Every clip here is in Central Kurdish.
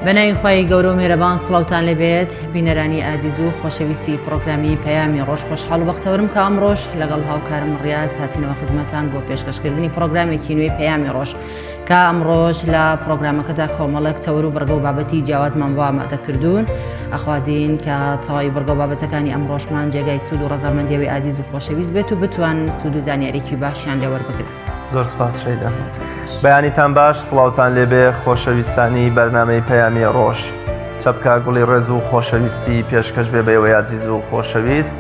بەناوی خوای گەورە و میهرەبان سڵاوتان لێبێت بینەرانی ئازیز و خۆشەویستی پڕۆگرامی پەیامی ڕۆژ خۆشحاڵ و بەختەوەرم کە ئەمڕۆژ لەگەڵ هاوکارم ڕیاز هاتینەوە خزمەتان بۆ پێشکەشکردنی پڕۆگرامێکی نوێی پەیامی ڕۆژ کە ئەمڕۆژ لە پڕۆگرامەکەدا کۆمەڵێک تەوەر و بڕگە و بابەتی جیاوازمان بۆ ئامادە کردوون ئەخوازین کە تەواوی بڕگە و بابەتەکانی ئەمڕۆشمان جێگای سوود و ڕەزامەندیەوەی ئازیز و خۆشەویست بێت و بتوان سوود و زانیاریی باشیان لێوەربگرن. زۆر سپاس شەیدا. بەیانیتان باش سڵاوتان لێبێ خۆشەویستانی بەرنامەی پەیامی ڕۆژ چەپکە گوڵی ڕێز و خۆشەویستی پێشکەش بێ بەێوەی ئازیز و خۆشەویست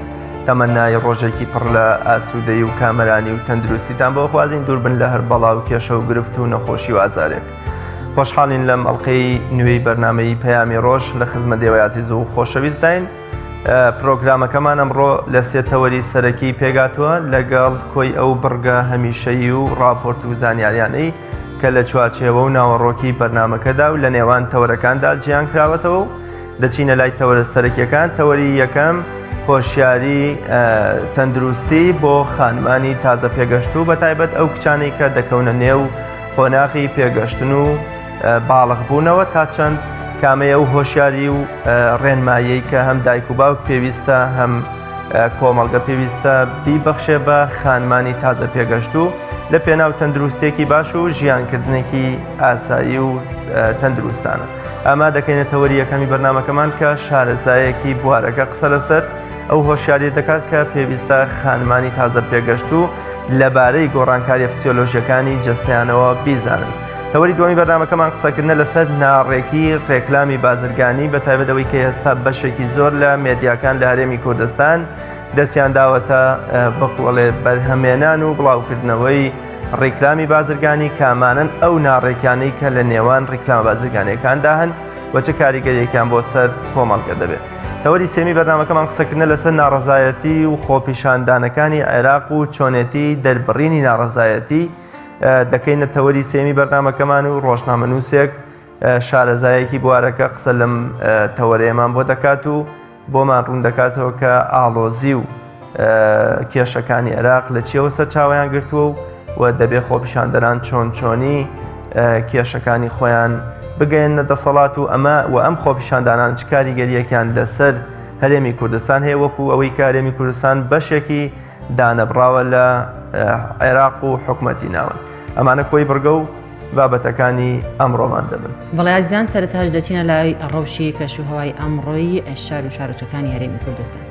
تەمەنای ڕۆژێکی پڕ لە ئاسوودەی و کامەرانی و تەندروستیتان بۆ خوازین دووربن لە هەر بەڵا و کێشە و گرفت و نەخۆشی و ئازارێک خۆشحاڵین لەم ئەڵلقەی نوێی بەرنمەی پەیامی ڕۆژ لە خزمە دێوەی ئازیز و خۆشەویستداین پرۆگرامەکەمان ئەمڕۆ لە سێ تەوەری سەرەکی پێگاتووە لەگەڵ کۆی ئەو بڕگە هەمیشەیی و ڕاپۆرت و زانیاریانەی کە لە چوارچێوە و ناوەڕۆکی بەرنامەکەدا و لە نێوان تەوەرەکاندا جیان کراوەتەوە و دەچینە لای تەوەرە سەرەکیەکان تەوەری یەکەم هۆشیاری تەندروستی بۆ خانمانی تازە پێگەشتوو بە تایبەت ئەو کچانەی کە دەکەونە نێو قۆناغی پێگەشتن و باڵغ بوونەوە تا چەند کامەیە ئەو هۆشیاری و ڕێنماییەی کە هەم دایک و باوک پێویستە هەم کۆمەڵگە پێویستە بیبەخشێ بە خانمانی تازە پێگەشتوو لە پێناو تەندروستێکی باش و ژیانکردنێکی ئاسایی و تەندروستانە. ئەمە دەکەینە تەوەری یەکەمی بەرنامەکەمان کە شارەزایەکی بوارەکە قسە لەسەر ئەو هۆشیاریە دەکات کە پێویستە خانمانی تازە پێگەشتوو لەبارەی گۆڕانکاریە فسیۆلۆژیەکانی جەستەیانەوە بیزانن. تەوەری دووەمی بەرنامەکەمان قسەکردنە لەسەر ناڕێکی ڕێکلامی بازرگانی بە تایبەت ئەوەی کە ئێستا بەشێکی زۆر لە مێدیاکان لە هەرێمی کوردستان دەستیان داوەتە بەکوڵێ بەرهەمێنان و بڵاوکردنەوەی ڕیکلامی بازرگانی کامانەن ئەو ناڕێکیانەی کە لە نێوان ڕیکلامە بازرگانیەکاندا هەن و چ کاریگەریەکیان بۆ سەر کۆمەڵگە دەبێت. تەوەری سێمی بەرنامەکەمان قسەکردنە لەسەر ناڕەزایەتی و خۆپیشاندانەکانی عێراق و چۆنێتی دەربڕینی ناڕەزایەتی دەکەینە تەوەری سێمی بەرنامەکەمان و ڕۆژنامەنووسێک شارەزایەکی بوارەکە قسە لەم تەوەرەیەمان بۆ دەکات و بۆمان ڕوون دەکاتەوە کە ئاڵۆزی و کێشەکانی عێراق لە چیەوە سەرچاویان گرتووە و و دەبێ خۆپیشاندەران چۆن چۆنی کێشەکانی خۆیان بگەێنە دەسەڵات و ئەمە و ئەم خۆپیشاندانان چ کاریگەریەکیان لەسەر هەرێمی کوردستان هەیە وەکو ئەوەی کە هەرێمی کوردستان بەشێکی دانەبڕاوە لە عێراق و حکومەتی ناوەند. ئەمانە کۆی بڕگە و بابەتەکانی ئەمڕۆمان دەبن. بەڵێ ئازیزان سەرەتاش دەچینە لای ڕەوشی کەشوهەوای ئەمڕۆی شار و شارۆچکەکانی هەرێمی کوردستان.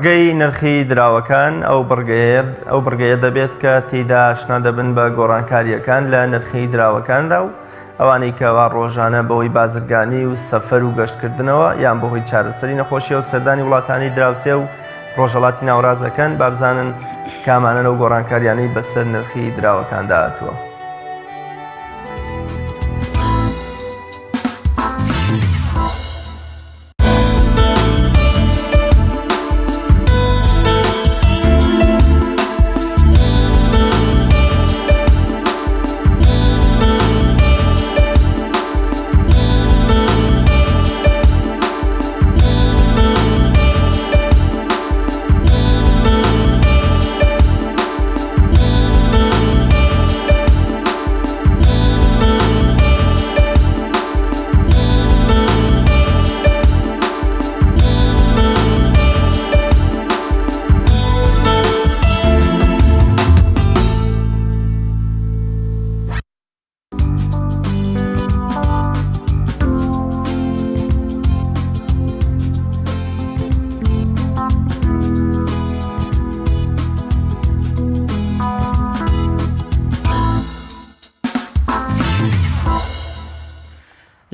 بڕگەی نرخی دراوەکان ئەو بڕگەیە ئەو بڕگەیە دەبێت کە تێیدا ئاشنا دەبن بە گۆڕانکارییەکان لە نرخی دراوەکاندا و ئەوانەی کەوا ڕۆژانە بەهۆی بازرگانی و سەفەر و گەشتکردنەوە یان بەهۆی چارەسەری نەخۆشیەوە سەردانی وڵاتانی دراوسێ و ڕۆژهەڵاتی ناوەڕاست دەکەن با بزانن کامانەن ئەو گۆڕانکاریانەی بەسەر نرخی دراوەکاندا هاتووە.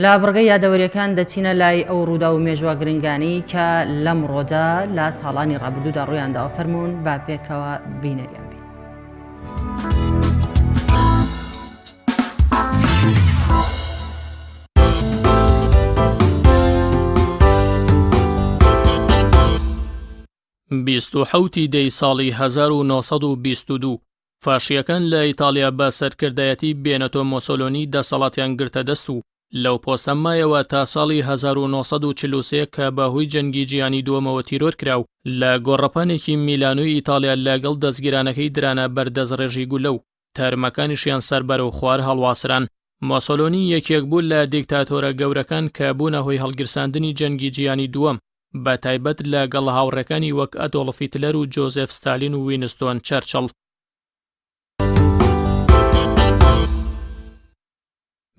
لە بڕگەی یادەوەریەکان دەچینە لای ئەو ڕووداو و مێژووە گرنگانەی کە لەمڕۆدا لە ساڵانی ڕابردوودا ڕوویانداوە فەرموون با پێکەوە بینەریان بین. 27 ی دەی ساڵی 1922 فاشییەکان لە ئیتاڵیا بە سەرکردایەتی بێنەتۆ مۆسۆلۆنی دەسەڵاتیان گرتە دەست و لەو پۆستە مایەوە تا ساڵی 1943 کە بە هۆی جەنگی جیهانی دووەمەوە تیرۆر کرا و لە گۆڕەپانێکی میلانۆی ئیتاڵیا لەگەڵ دەستگیرانەکەی درانە بەر دەستڕێژی گولە و تەرمەکانیشیان سەر بەرەو خوار هەڵواسران. مۆسۆلۆنی یەکێک بوو لە دیکتاتۆرە گەورەکان کە بوونە هۆی هەڵگیرساندنی جەنگی جیهانی دووەم، بە تایبەت لە گەڵ هاوڕێکانی وەک ئەدۆڵف هیتلەر و جۆزێف ستالین و وینستۆن چەرچڵ.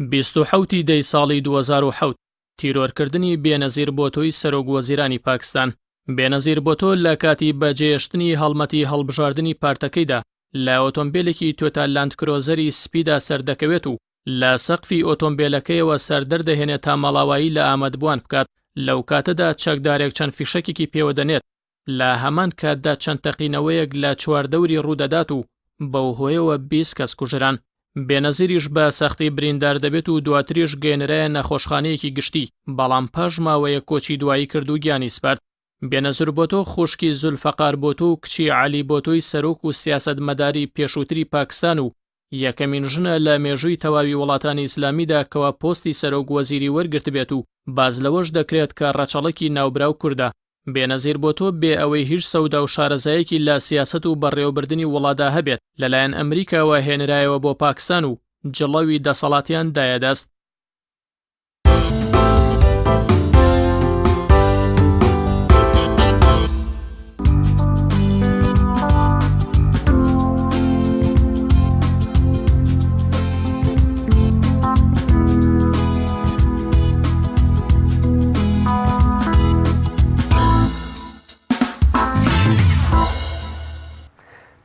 27 ی دەی ساڵی 2007 تیرۆرکردنی بێنەزیر بۆتۆی سەرۆک وەزیرانی پاکستان. بێنەزیر بۆتۆ لە کاتی بەجێهێشتنی هەڵمەتی هەڵبژاردنی پارتەکەیدا لە ئۆتۆمبێلێکی تۆیۆتا لاندکرۆزەری سپیدا سەردەکەوێت و لە سەقفی ئۆتۆمبێلەکەیەوە سەردەردەهێنێت تا ماڵاوایی لە ئامادبووان بکات، لەو کاتەدا چەکدارێک چەند فیشەکێکی پێوە دەنێت، لە هەمان کاتدا چەند تەقینەوەیەک لە چواردەوری ڕوودەدات و بەو هۆیەوە 20 کەس کوژران. بێنەزیریش بە سەختی بریندار دەبێت و دواتریش گەیەنرایە نەخۆشخانەیەکی گشتی، بەڵام پاش ماوەیەک کۆچی دوایی کرد و گیانی سپارد. بێنەزیر بۆتۆ خوشکی زولفەقار بۆتۆ و کچی عەلی بۆتۆی سەرۆک و سیاسەتمەداری پێشووتری پاکستان و یەکەمین ژنە لە مێژووی تەواوی وڵاتانی ئیسلامیدا کەوا پۆستی سەرۆک وەزیری وەرگرتبێت و باس لەوەش دەکرێت کە ڕەچەڵەکی ناوبراو کوردە. بێنەزیر بۆتۆ بێ ئەوەی هیچ سەودا و شارەزایەکی لە سیاسەت و بەڕێوەبردنی وڵادا هەبێت لەلایەن ئەمریکاوە هێنرایەوە بۆ پاکستان و جڵەوی دەسەڵاتیان دایە دەست.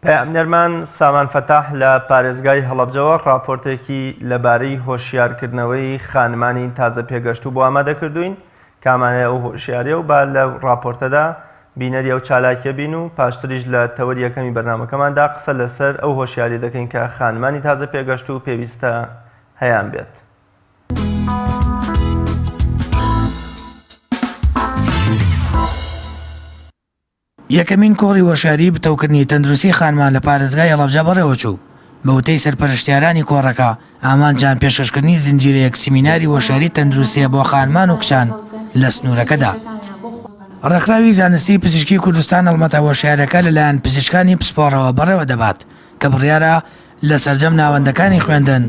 پەیامنێرمان سامان فەتاح لە پارێزگای هەڵەبجەوە ڕاپۆرتێکی لەبارەی هۆشیارکردنەوەی خانمانی تازە پێگەشتوو بۆ ئامادە کردووین کامانەیە ئەو هۆشیاریە و با لە ڕاپۆرتەدا بینەری ئەو چالاکیە بین و پاشتریش لە تەوەری یەکەمی بەرنامەکەماندا قسە لەسەر ئەو هۆشیاریە دەکەین کە خانمانی تازە پێگەشتوو پێویستە هەیان بێت. یەکەمین کۆڕی هۆشیاریی پتەوکردنی تەندروستی خانمان لە پارێزگای هەڵەبجە بەڕێوەچوو، بە وتەی سەرپەرشتیارانی کۆڕەکە، ئامانجیان پێشکەشکردنی زنجیرەیەک سیمیناری هۆشیاری تەندروستییە بۆ خانمان و کچان لە سنوورەکەدا. ڕێکخراوی زانستی پزیشکی کوردستان هەڵمەتە هۆشیارییەکە لەلایەن پزیشکانی پسپۆڕەوە بەڕێوەدەبات، کە بڕیارە لە سەرجەم ناوەندەکانی خوێندن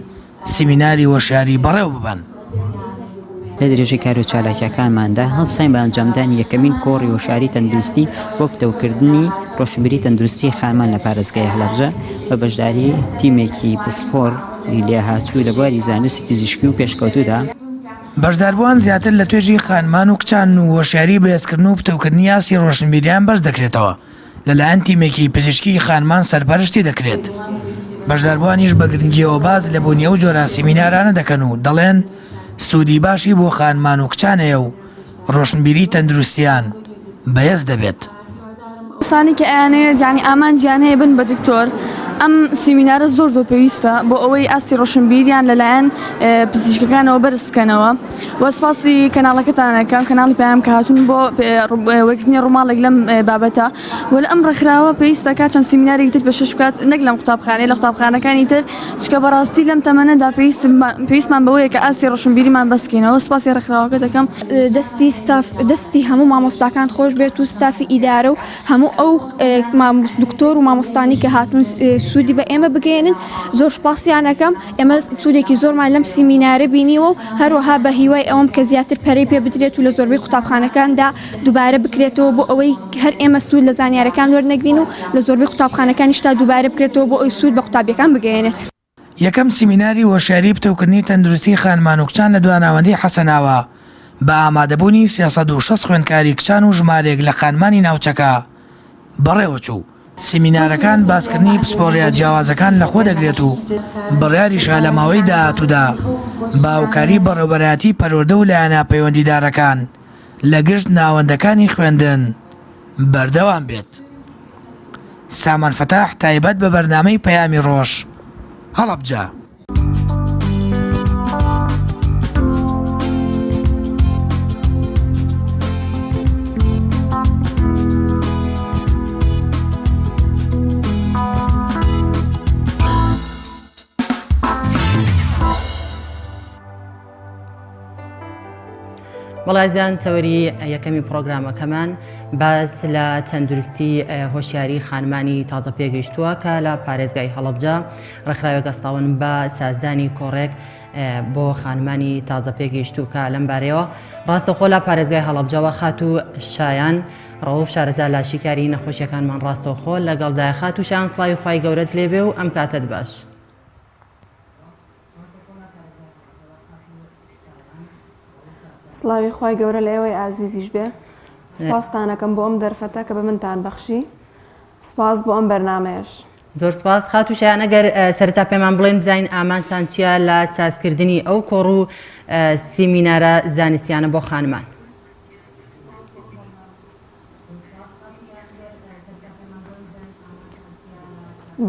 سیمیناری هۆشیاری بەڕێوە ببەن. لە درێژەی کارو چالاکیەکانماندا هەڵساین بە ئەنجامدانی یەکەمین کۆڕی هۆشیاری تەندروستی بۆ پتەوکردنی ڕۆشنبیری تەندروستی خانمان لە پارێزگای هەڵەبجە بە بەشداری تیمێکی پسپۆڕ لێهاتوو لە بواری زانستی پزیشکی و پێشکەوتوودا. بەشداربووان زیاتر لە توێژی خانمان و کچانن و هۆشیاری بەهێزکردن و پتەوکردنی ئاستی ڕۆشنبیریان بەرز دەکرێتەوە. لەلایەن تیمێکی پزیشکیی خانمان سەرپەرشتی دەکرێت. بەشداربووانیش بە گرنگییەوە باس لە بوونی ئەو جۆرە سیمینارانە دەکەن و دەڵێن، سوودی باشی بۆ خانمان و کچان هەیە و ڕۆشنبیریی تەندروستییان بەهێز دەبێت. کەسانی کە ئەیانەوێت یانی ئامانجیان هەیە بن بە دکتۆر ئەم سیمینارە زۆر زۆر پێویستە بۆ ئەوەی ئاستی ڕۆشنبیریان لەلایەن پزیشکەکانەوە بەرز بکەنەوە و سپاسی کەناڵەکەتان ئەکەم کەناڵی پەیام کە هاتوون بۆ وەرگرتنی ڕووماڵێک لەم بابەتە و لە ئەم ڕێکخراوە پێویستە کات چەند سیمینارێکی تر پێشکەش بکات نەک لەم قوتابخانەیە لە قوتابخانەکانی تر چونکە بەڕاستی لەم تەمەنەدا پێویستمان بەوەیە کە ئاستی ڕۆشنبیریمان بەرزکەینەوە سپاسی ڕێکخراوەکە دەکەم. دەستی ستاف دەستی هەموو مامۆستاکان خۆش بێت و ستافی ئیدارە و هەموو ئەو دکتۆر و مامۆستانی کە هاتوون سوودی بە ئێمە بگەیەنن زۆر سوپاسیان ئەکەم ئێمە سوودێکی زۆرمان لەم سیمینارە بینیوە و هەروەها بە هیوای ئەوەم کە زیاتر پەرەی پێ بدرێت و لە زۆربەی قوتابخانەکاندا دووبارە بکرێتەوە بۆ ئەوەی هەر ئێمە سوود لە زانیارەکان وەرنەگرین و لە زۆربەی قوتابخانەکانیشدا دووبارە بکرێتەوە بۆ ئەوەی سوود بە قوتابیەکان بگەیەنێت. یەکەم سیمیناری هۆشیاری پتەوکردنی تەندروستی خانمان و کچان لە دواناوەندی حەسەناوا بە ئامادەبوونی 360 خوێندکاری کچان و ژمارەیەک لە خانمانی ناوچەکە بەڕێوەچوو. سیمینارەکان باسکردنی پسپۆڕییە جیاوازەکان لەخۆ دەگرێت و بڕیاریشە لە ماوەی داهاتوودا بە هاوکاری بەڕێوەبەرایەتی پەروەردە و لایەنە پەیوەندیدارەکان لە گشت ناوەندەکانی خوێندن بەردەوام بێت. سامان فەتاح تایبەت بە بەرنامەی پەیامی ڕۆژ، هەڵەبجە. بەڵێزان تەوەری یەکەمی پرۆگرامەکەمان باس لە تەندروستی هۆشیاری خانمانی تازە پێگەیشتووە کە لە پارێزگای هەڵەبجە ڕێکخراوێک هەستاون بە سازدانی کۆڕێک بۆ خانمانی تازە پێگەیشتوو کە لەم بارەیەوە ڕاستەخۆ لە پارێزگای هەڵەبجەوە خاتوو شایان ڕەوف شارەزا لە شیکاری نەخۆشیەکانمان ڕاستەوخۆ لەگەڵدایە خاتوو شایان سڵاوی خوای گەورەت لێبێ و ئەم کاتەت باش. سڵاوی خوای گەورە لە ئێوەی ئازیزیش بێ سپاستانەکەم بۆ ئەم دەرفەتە کە بە منتان بەخشی سپاس بۆ ئەم بەرنامەیەش. زۆر سپاس خاتوو شایان ئەگەر سەرەتا پێمان بڵێن بزانین ئامانجتان چییە لە سازکردنی ئەو کۆڕ و سیمینارە زانستیانە بۆ خانمان؟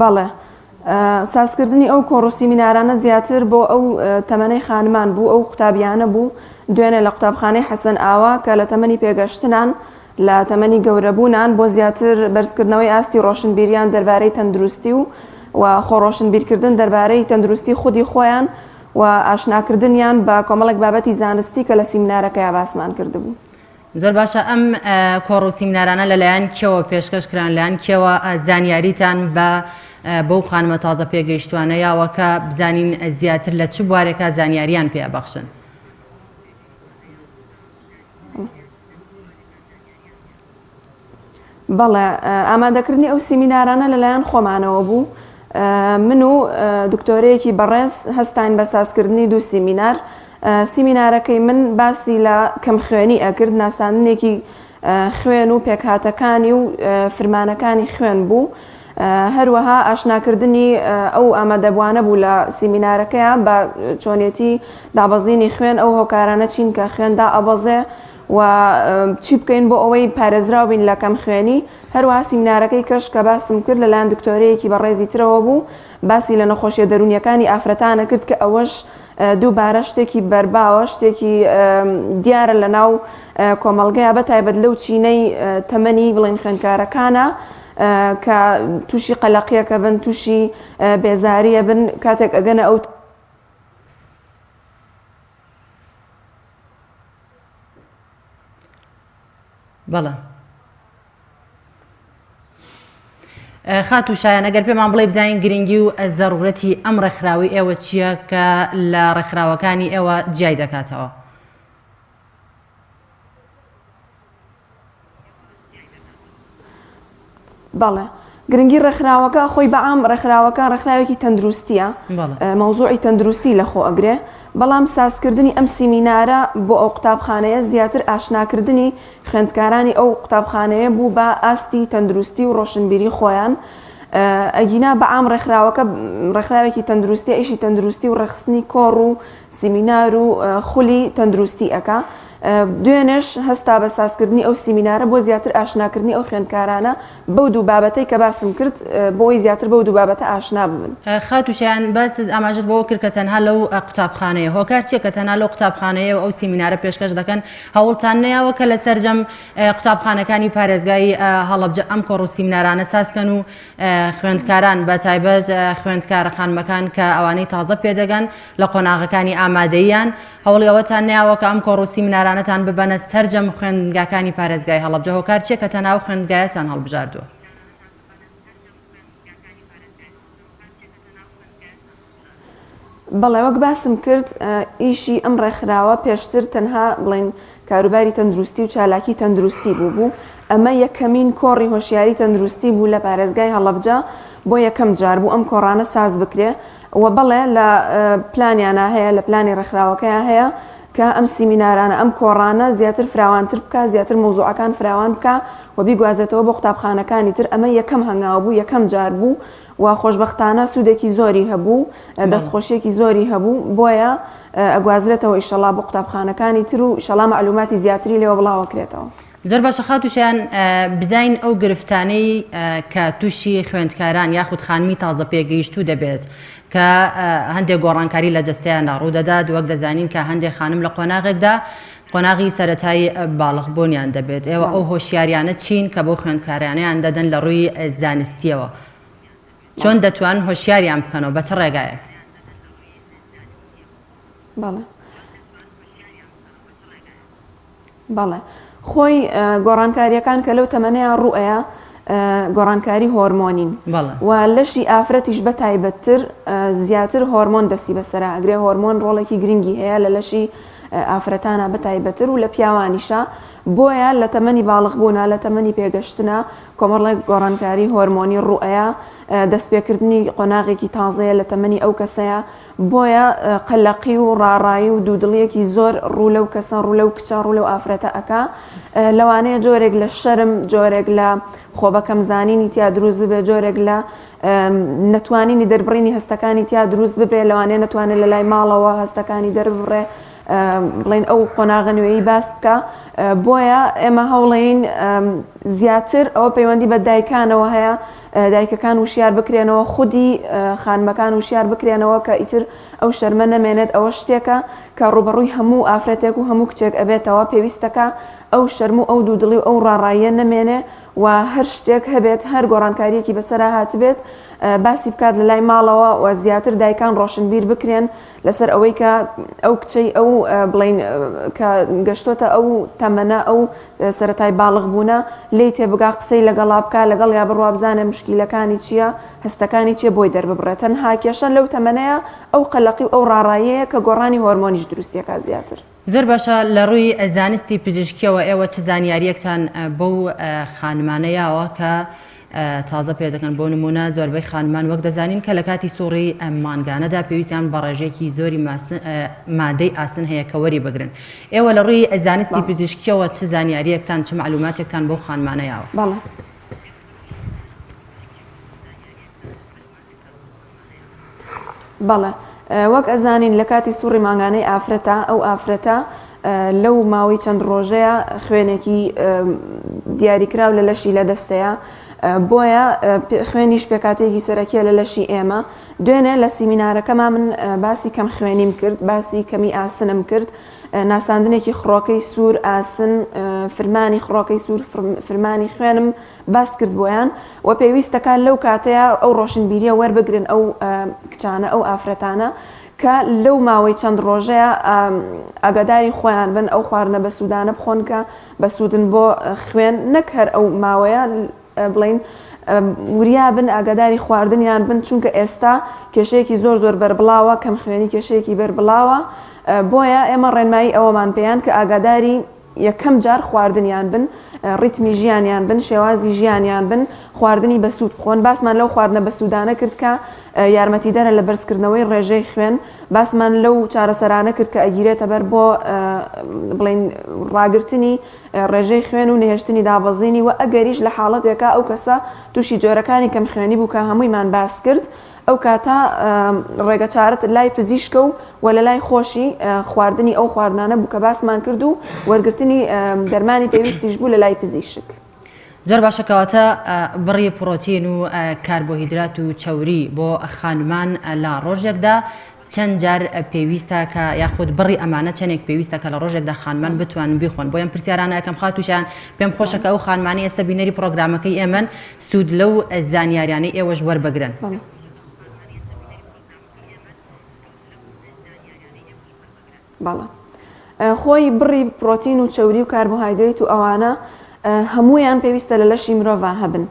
بەڵێ سازکردنی ئەو کۆڕ و سیمینارانە زیاتر بۆ ئەو تەمەنەی خانمان بوو ئەو قوتابیانە بوو دوێنێ لە قوتابخانەی حەسەن ئاوا کە لە تەمەنی پێگەشتنان لە تەمەنی گەورەبوونان بۆ زیاتر بەرزکردنەوەی ئاستی ڕۆشنبیریان دەربارەی تەندروستی و و خۆڕۆشنبیرکردن دەربارەی تەندروستی خودی خۆیان و ئاشناکردنیان بە کۆمەڵێک بابەتی زانستی کە لە سیمینارەکەیا باسمان کردبوو. زۆر باشە ئەم کۆڕ و سیمینارانە لەلایەن کێوە پێشکەش کران لایەن کێوە زانیاریتان بە بەو خانمە تازە پێگەیشتوانە یاوە کە بزانین زیاتر لە چ بوارێکا زانیاریان پێ ئەبەخشن؟ بەڵێ ئامادەکردنی ئەو سیمینارانە لەلایەن خۆمانەوە بوو من و دکتۆرەیەکی بەڕێز هەستاین بە سازکردنی دوو سیمینار سیمینارەکەی من باسی لە کەمخوێنی ئەکرد ناساندنێکی خوێن و پێکهاتەکانی و فرمانەکانی خوێن بوو هەروەها ئاشناکردنی ئەو ئامادەبووانە بوو لە سیمینارەکەیا بە چۆنێتی دابەزینی خوێن ئەو هۆکارانە چین کە خوێن دائەبەزێ و چی بکەین بۆ ئەوەی پارێزراو بین لە کەمخوێنی، هەروەها سیمینارەکەی کەش کە باسم کرد لەلایەن دکتۆرەیەکی بەڕێزی ترەوە بوو باسی لە نەخۆشیە دەروونیەکانی ئافرەتانە کرد کە ئەوەش دووبارە شتێکی بەرباوە شتێکی دیارە لە ناو کۆمەڵگەیا بە تایبەت لەو چینەی تەمەنی بڵێن خوێندکارەکانە کە تووشی قەلەقیەکە بن تووشی بێزاریە بن کاتێک ئەگەنە ئەو بەڵێ خاتوو شایان ئەگەر پێمان بڵێ بزانین گرنگی و زەڕورەتی ئەم ڕێکخراوی ئێوە چییە کە لە ڕێکخراوەکانی ئێوە جیای دەکاتەوە؟ بەڵێ گرنگی ڕێکخراوەکە خۆی بەعام ڕێکخراوەکە ڕێکخراوێکی تەندروستیە مەوزوعی تەندروستی لەخۆ ئەگرێ بەڵام سازکردنی ئەم سیمینارە بۆ ئەو قوتابخانەیە زیاتر ئاشناکردنی خوێندکارانی ئەو قوتابخانەیە بوو بە ئاستی تەندروستی و ڕۆشنبیری خۆیان ئەگینا بەعام ڕێکخراوەکە ڕێکخراوێکی تەندروستی ئیشی تەندروستی و ڕێخستنی کۆڕ و سیمینار و خولی تەندروستی ئەکا. دوێنێش هەستا بە سازکردنی ئەو سیمینارە بۆ زیاتر ئاشناکردنی ئەو خوێندکارانە بەو دوو بابەتەی کە باسم کرد بۆی زیاتر بەو دوو بابەتە ئاشنا ببن. خاتوو شایان باست ئاماژەت بەوە کرد کە تەنها لەو قوتابخانەیە هۆکار چیە کە تەنها لەو قوتابخانەیە و ئەو سیمینارە پێشکەش دەکەن هەوڵتان نەیاوە کە لە سەرجەم قوتابخانەکانی پارێزگای هەڵەبجە ئەم کۆڕ و سیمینارانە سازکەن و خوێندکاران بە تایبەت خوێندکارە خانمەکان کە ئەوانەی تازە پێدەگەن لە قۆناغەکانی ئامادەییان هەوڵی ئەوەتان نەیاوە کە ئەم کۆڕ و سیمینارانەتان ببەنە سەرجەم خوێندنگاکانی پارێزگای هەڵەبجە هۆکار چیە کە تەنها ئەو خوێندگایەتان هەڵبژاردووە؟ بەڵێ وەک باسم کرد ئیشی ئەم ڕێکخراوە پێشتر تەنها بڵێین کاروباری تەندروستی و چالاکی تەندروستی بوو بوو ئەمە یەکەمین کۆڕی هۆشیاری تەندروستی بوو لە پارێزگای هەڵەبجە بۆ یەکەم جار بوو ئەم کۆڕانە ساز بکرێ و بەڵێ لە پلانیانە هەیە لە پلانی ڕێکخراوەکەیان هەیە. کە ئەم سیمینارانە، ئەم کۆڕانە زیاتر فراوانتر بکا، زیاتر مەوزوعەکان فراوان بکا و بیگوازێتەوە بۆ قوتابخانەکانی تر، ئەمە یەکەم هەنگاو بوو، یەکەم جار بوو و خۆشبەختانە سوودێکی زۆری هەبوو، دەستخۆشییەکی زۆری هەبوو، بۆیە ئەگوازرێتەوە ئیشەڵا بۆ قوتابخانەکانی تر و ئیشەڵا مەعلوماتی زیاتری لێوە بڵاوەکرێتەوە. زۆر باشە خاتوو شایان بزانین ئەو گرفتانەی کە تووشی خوێندکاران یاخود خانمی تازە پێگەیشتوو دەبێت کە هەندێک گۆڕانکاری لە جەستەیاندا ڕوودەدات وەک دەزانین کە هەندێک خانم لە قۆناغێکدا قۆناغی سەتایی باڵغبوونیان دەبێت ئێوە ئەو هۆشیاریانە چین کە بۆ خوێندکارانیان دەدەن لە ڕووی زانستیەوە چۆن دەتوان هۆشیاریان بکەنەوە بە چ ڕێگایەک؟ بەڵێ. بەڵێ خۆی گۆڕانکاریەکان کە لەو تەمەنەیا ڕووئەیا گۆڕانکاری هۆرمۆنین و لەشی ئافرەتیش بە تایبەتتر زیاتر هۆرمۆن دەستی بەسەرا ئەگرێ هۆرمۆن ڕۆڵێکی گرنگی هەیە لە لەشی ئافرەتانە بە تایبەتر و لە پیاوانیشە بۆیە لە تەمەنی باڵغ بوونا لە تەمەنی پێگەشتنا کۆمەڵێک گۆڕانکاری هۆرمۆنی ڕوئەیە دەستپێکردنی قۆناغێکی تازەیە لە تەمەنی ئەو کەسەیە بۆیە قەلەقی و ڕاڕایی و دوودڵیەکی زۆر ڕوو لەو کەسە ڕوو لەو کچە ڕوو لەو ئافرەتە ئەکا لەوانەیە جۆرێک لە شەرم جۆرێک لە خۆبەکەمزانینی تیا دروست ببێ جۆرێک لە نەتوانینی دەربڕینی هەستەکانی تیا دروست ببێ لەوانەیە نەتوانێت لە لای ماڵەوە هەستەکانی دەربڕێ بڵێن ئەو قۆناغە نوێی باس بکە بۆیە ئێمە هەوڵین زیاتر ئەوە پەیوەندی بە دایکانەوە هەیە دایکەکان وشیار بکرێنەوە، خودی خانمەکان وشیار بکرێنەوە کە ئیتر ئەو شەرمە نەمێنێت، ئەوە شتێکە کە ڕووبەڕووی هەموو ئافرەتێک و هەموو کچێک ئەبێتەوە، پێویستەکە ئەو شەرم و ئەو دوودڵی و ئەو ڕاڕاییە نەمێنێ و هەر شتێک هەبێت، هەر گۆڕانکارییەکی بەسەرا هاتبێت باسی بکات لە لای ماڵەوە و زیاتر دایکان ڕۆشنبیر بکرێن لەسەر ئەوەی کە ئەو کچەی ئەو بڵین کە گەشتۆتە ئەو تەمەنە ئەو سەرەتای باڵغ بوونە لێی تێبگا قسەی لەگەڵا بکا لەگەڵیا بڕوا بزانێ مشکیلەکانی چییە هەستەکانی چییە بۆی دەرببڕێ تەنها کێشە لەو تەمەنەیە ئەو قەلەقی و ئەو ڕاڕاییەیە کە گۆڕانی هۆرمۆنیش دروستیەکا زیاتر. زۆر باشە لە ڕووی زانستی پزیشکیەوە ئێوە چ زانیاریەکتان بەو خانمانە یاوە کە تازە پێدەکەن بۆ نمونە زۆربەی خانمان وەک دەزانین کە لە کاتی سوڕی مانگانەدا پێویستیان بە ڕێژەیەکی زۆری مادەی ئاسن هەیە کە وەری بگرن ئێوە لە ڕووی زانستی پزیشکیەوە چ زانیاریەکتان چ معلوماتێکتان بەو خانمانە یاوە؟ بەڵێ. بەڵێ وەک ئەزانین لە کاتی سوڕی مانگانەی ئافرەتە ئەو ئافرەتە لەو ماوەی چەند ڕۆژەیە خوێنێکی دیاریکراو لە لەشی لە دەستەیە بۆیە خوێنیش پێکاتێکی سەرەکیە لە لەشی ئێمە دوێنێ لە سیمینارەکەما من باسی کەم خوێنیم کرد باسی کەمی ئاسنم کرد ناساندنێکی خڕۆکەی سوور ئاسن فرمانی خڕۆکەی سوور فرمانی خوێنم باس کرد بۆیان و پێویستەکە لەو کاتەیە ئەو ڕۆشنبیریە وەربگرن ئەو کچانە ئەو ئافرەتانە کە لەو ماوەی چەند ڕۆژەیە ئاگاداری خۆیان بن ئەو خواردنە بەسوودانە بخۆن کە بەسوودن بۆ خوێن نەک هەر ئەو ماوەیە بڵین وریا بن ئاگاداری خواردنیان بن چونکە ئێستا کێشەیەکی زۆر زۆر بەربڵاوە کەم خوێنی کێشەیەکی بەربڵاوە بۆیە ئێمە ڕێنمایی ئەوەمان پێیان کە ئاگاداری یەکەم جار خواردنیان بن، ڕیتمی ژیانیان بن، شێوازی ژیانیان بن، خواردنی بەسوود بخۆن، باسمان لەو خواردنە بەسوودانە کرد کە یارمەتیدەرە لە بەرزکردنەوەی ڕێژەی خوێن، باسمان لەو چارەسەرانە کرد کە ئەگیرێتە بەر بۆ بڵێین ڕاگرتنی ڕێژەی خوێن و نەهێشتنی دابەزینی و ئەگەریش لە حاڵەتێکا ئەو کەسە تووشی جۆرەکانی کەمخوێنی بوو کە هەموویمان باس کرد ئەو کاتە ڕێگە چارەت لای پزیشکە و وە لە لای خۆشی خواردنی ئەو خواردنانە بوو کە باسمان کرد و وەرگرتنی دەرمانی پێویستیش بوو لە لای پزیشک. زۆر باشە کەواتە بڕی پڕۆتین و کاربۆهیدرات و چەوری بۆ خانمان لە ڕۆژێکدا چەند جار پێویستە کە یاخود بڕی ئەمانە چەندێک پێویستە کە لە ڕۆژێکدا خانمان بتوانن بیخۆن بۆ ئەم پرسیارانە ئەکەم خاتووشیان پێم خۆشە کە ئەو خانمانی ئێستا بینەری پڕۆگرامەکەی ئێمەن سوود لەو زانیاریانەی ئێوەش وەربگرن. بەڵێ خۆی بڕی پرۆتین و چەوری و کاربۆهایدرەیت و ئەوانە هەموویان پێویستە لە لەشی مرۆڤ هەبن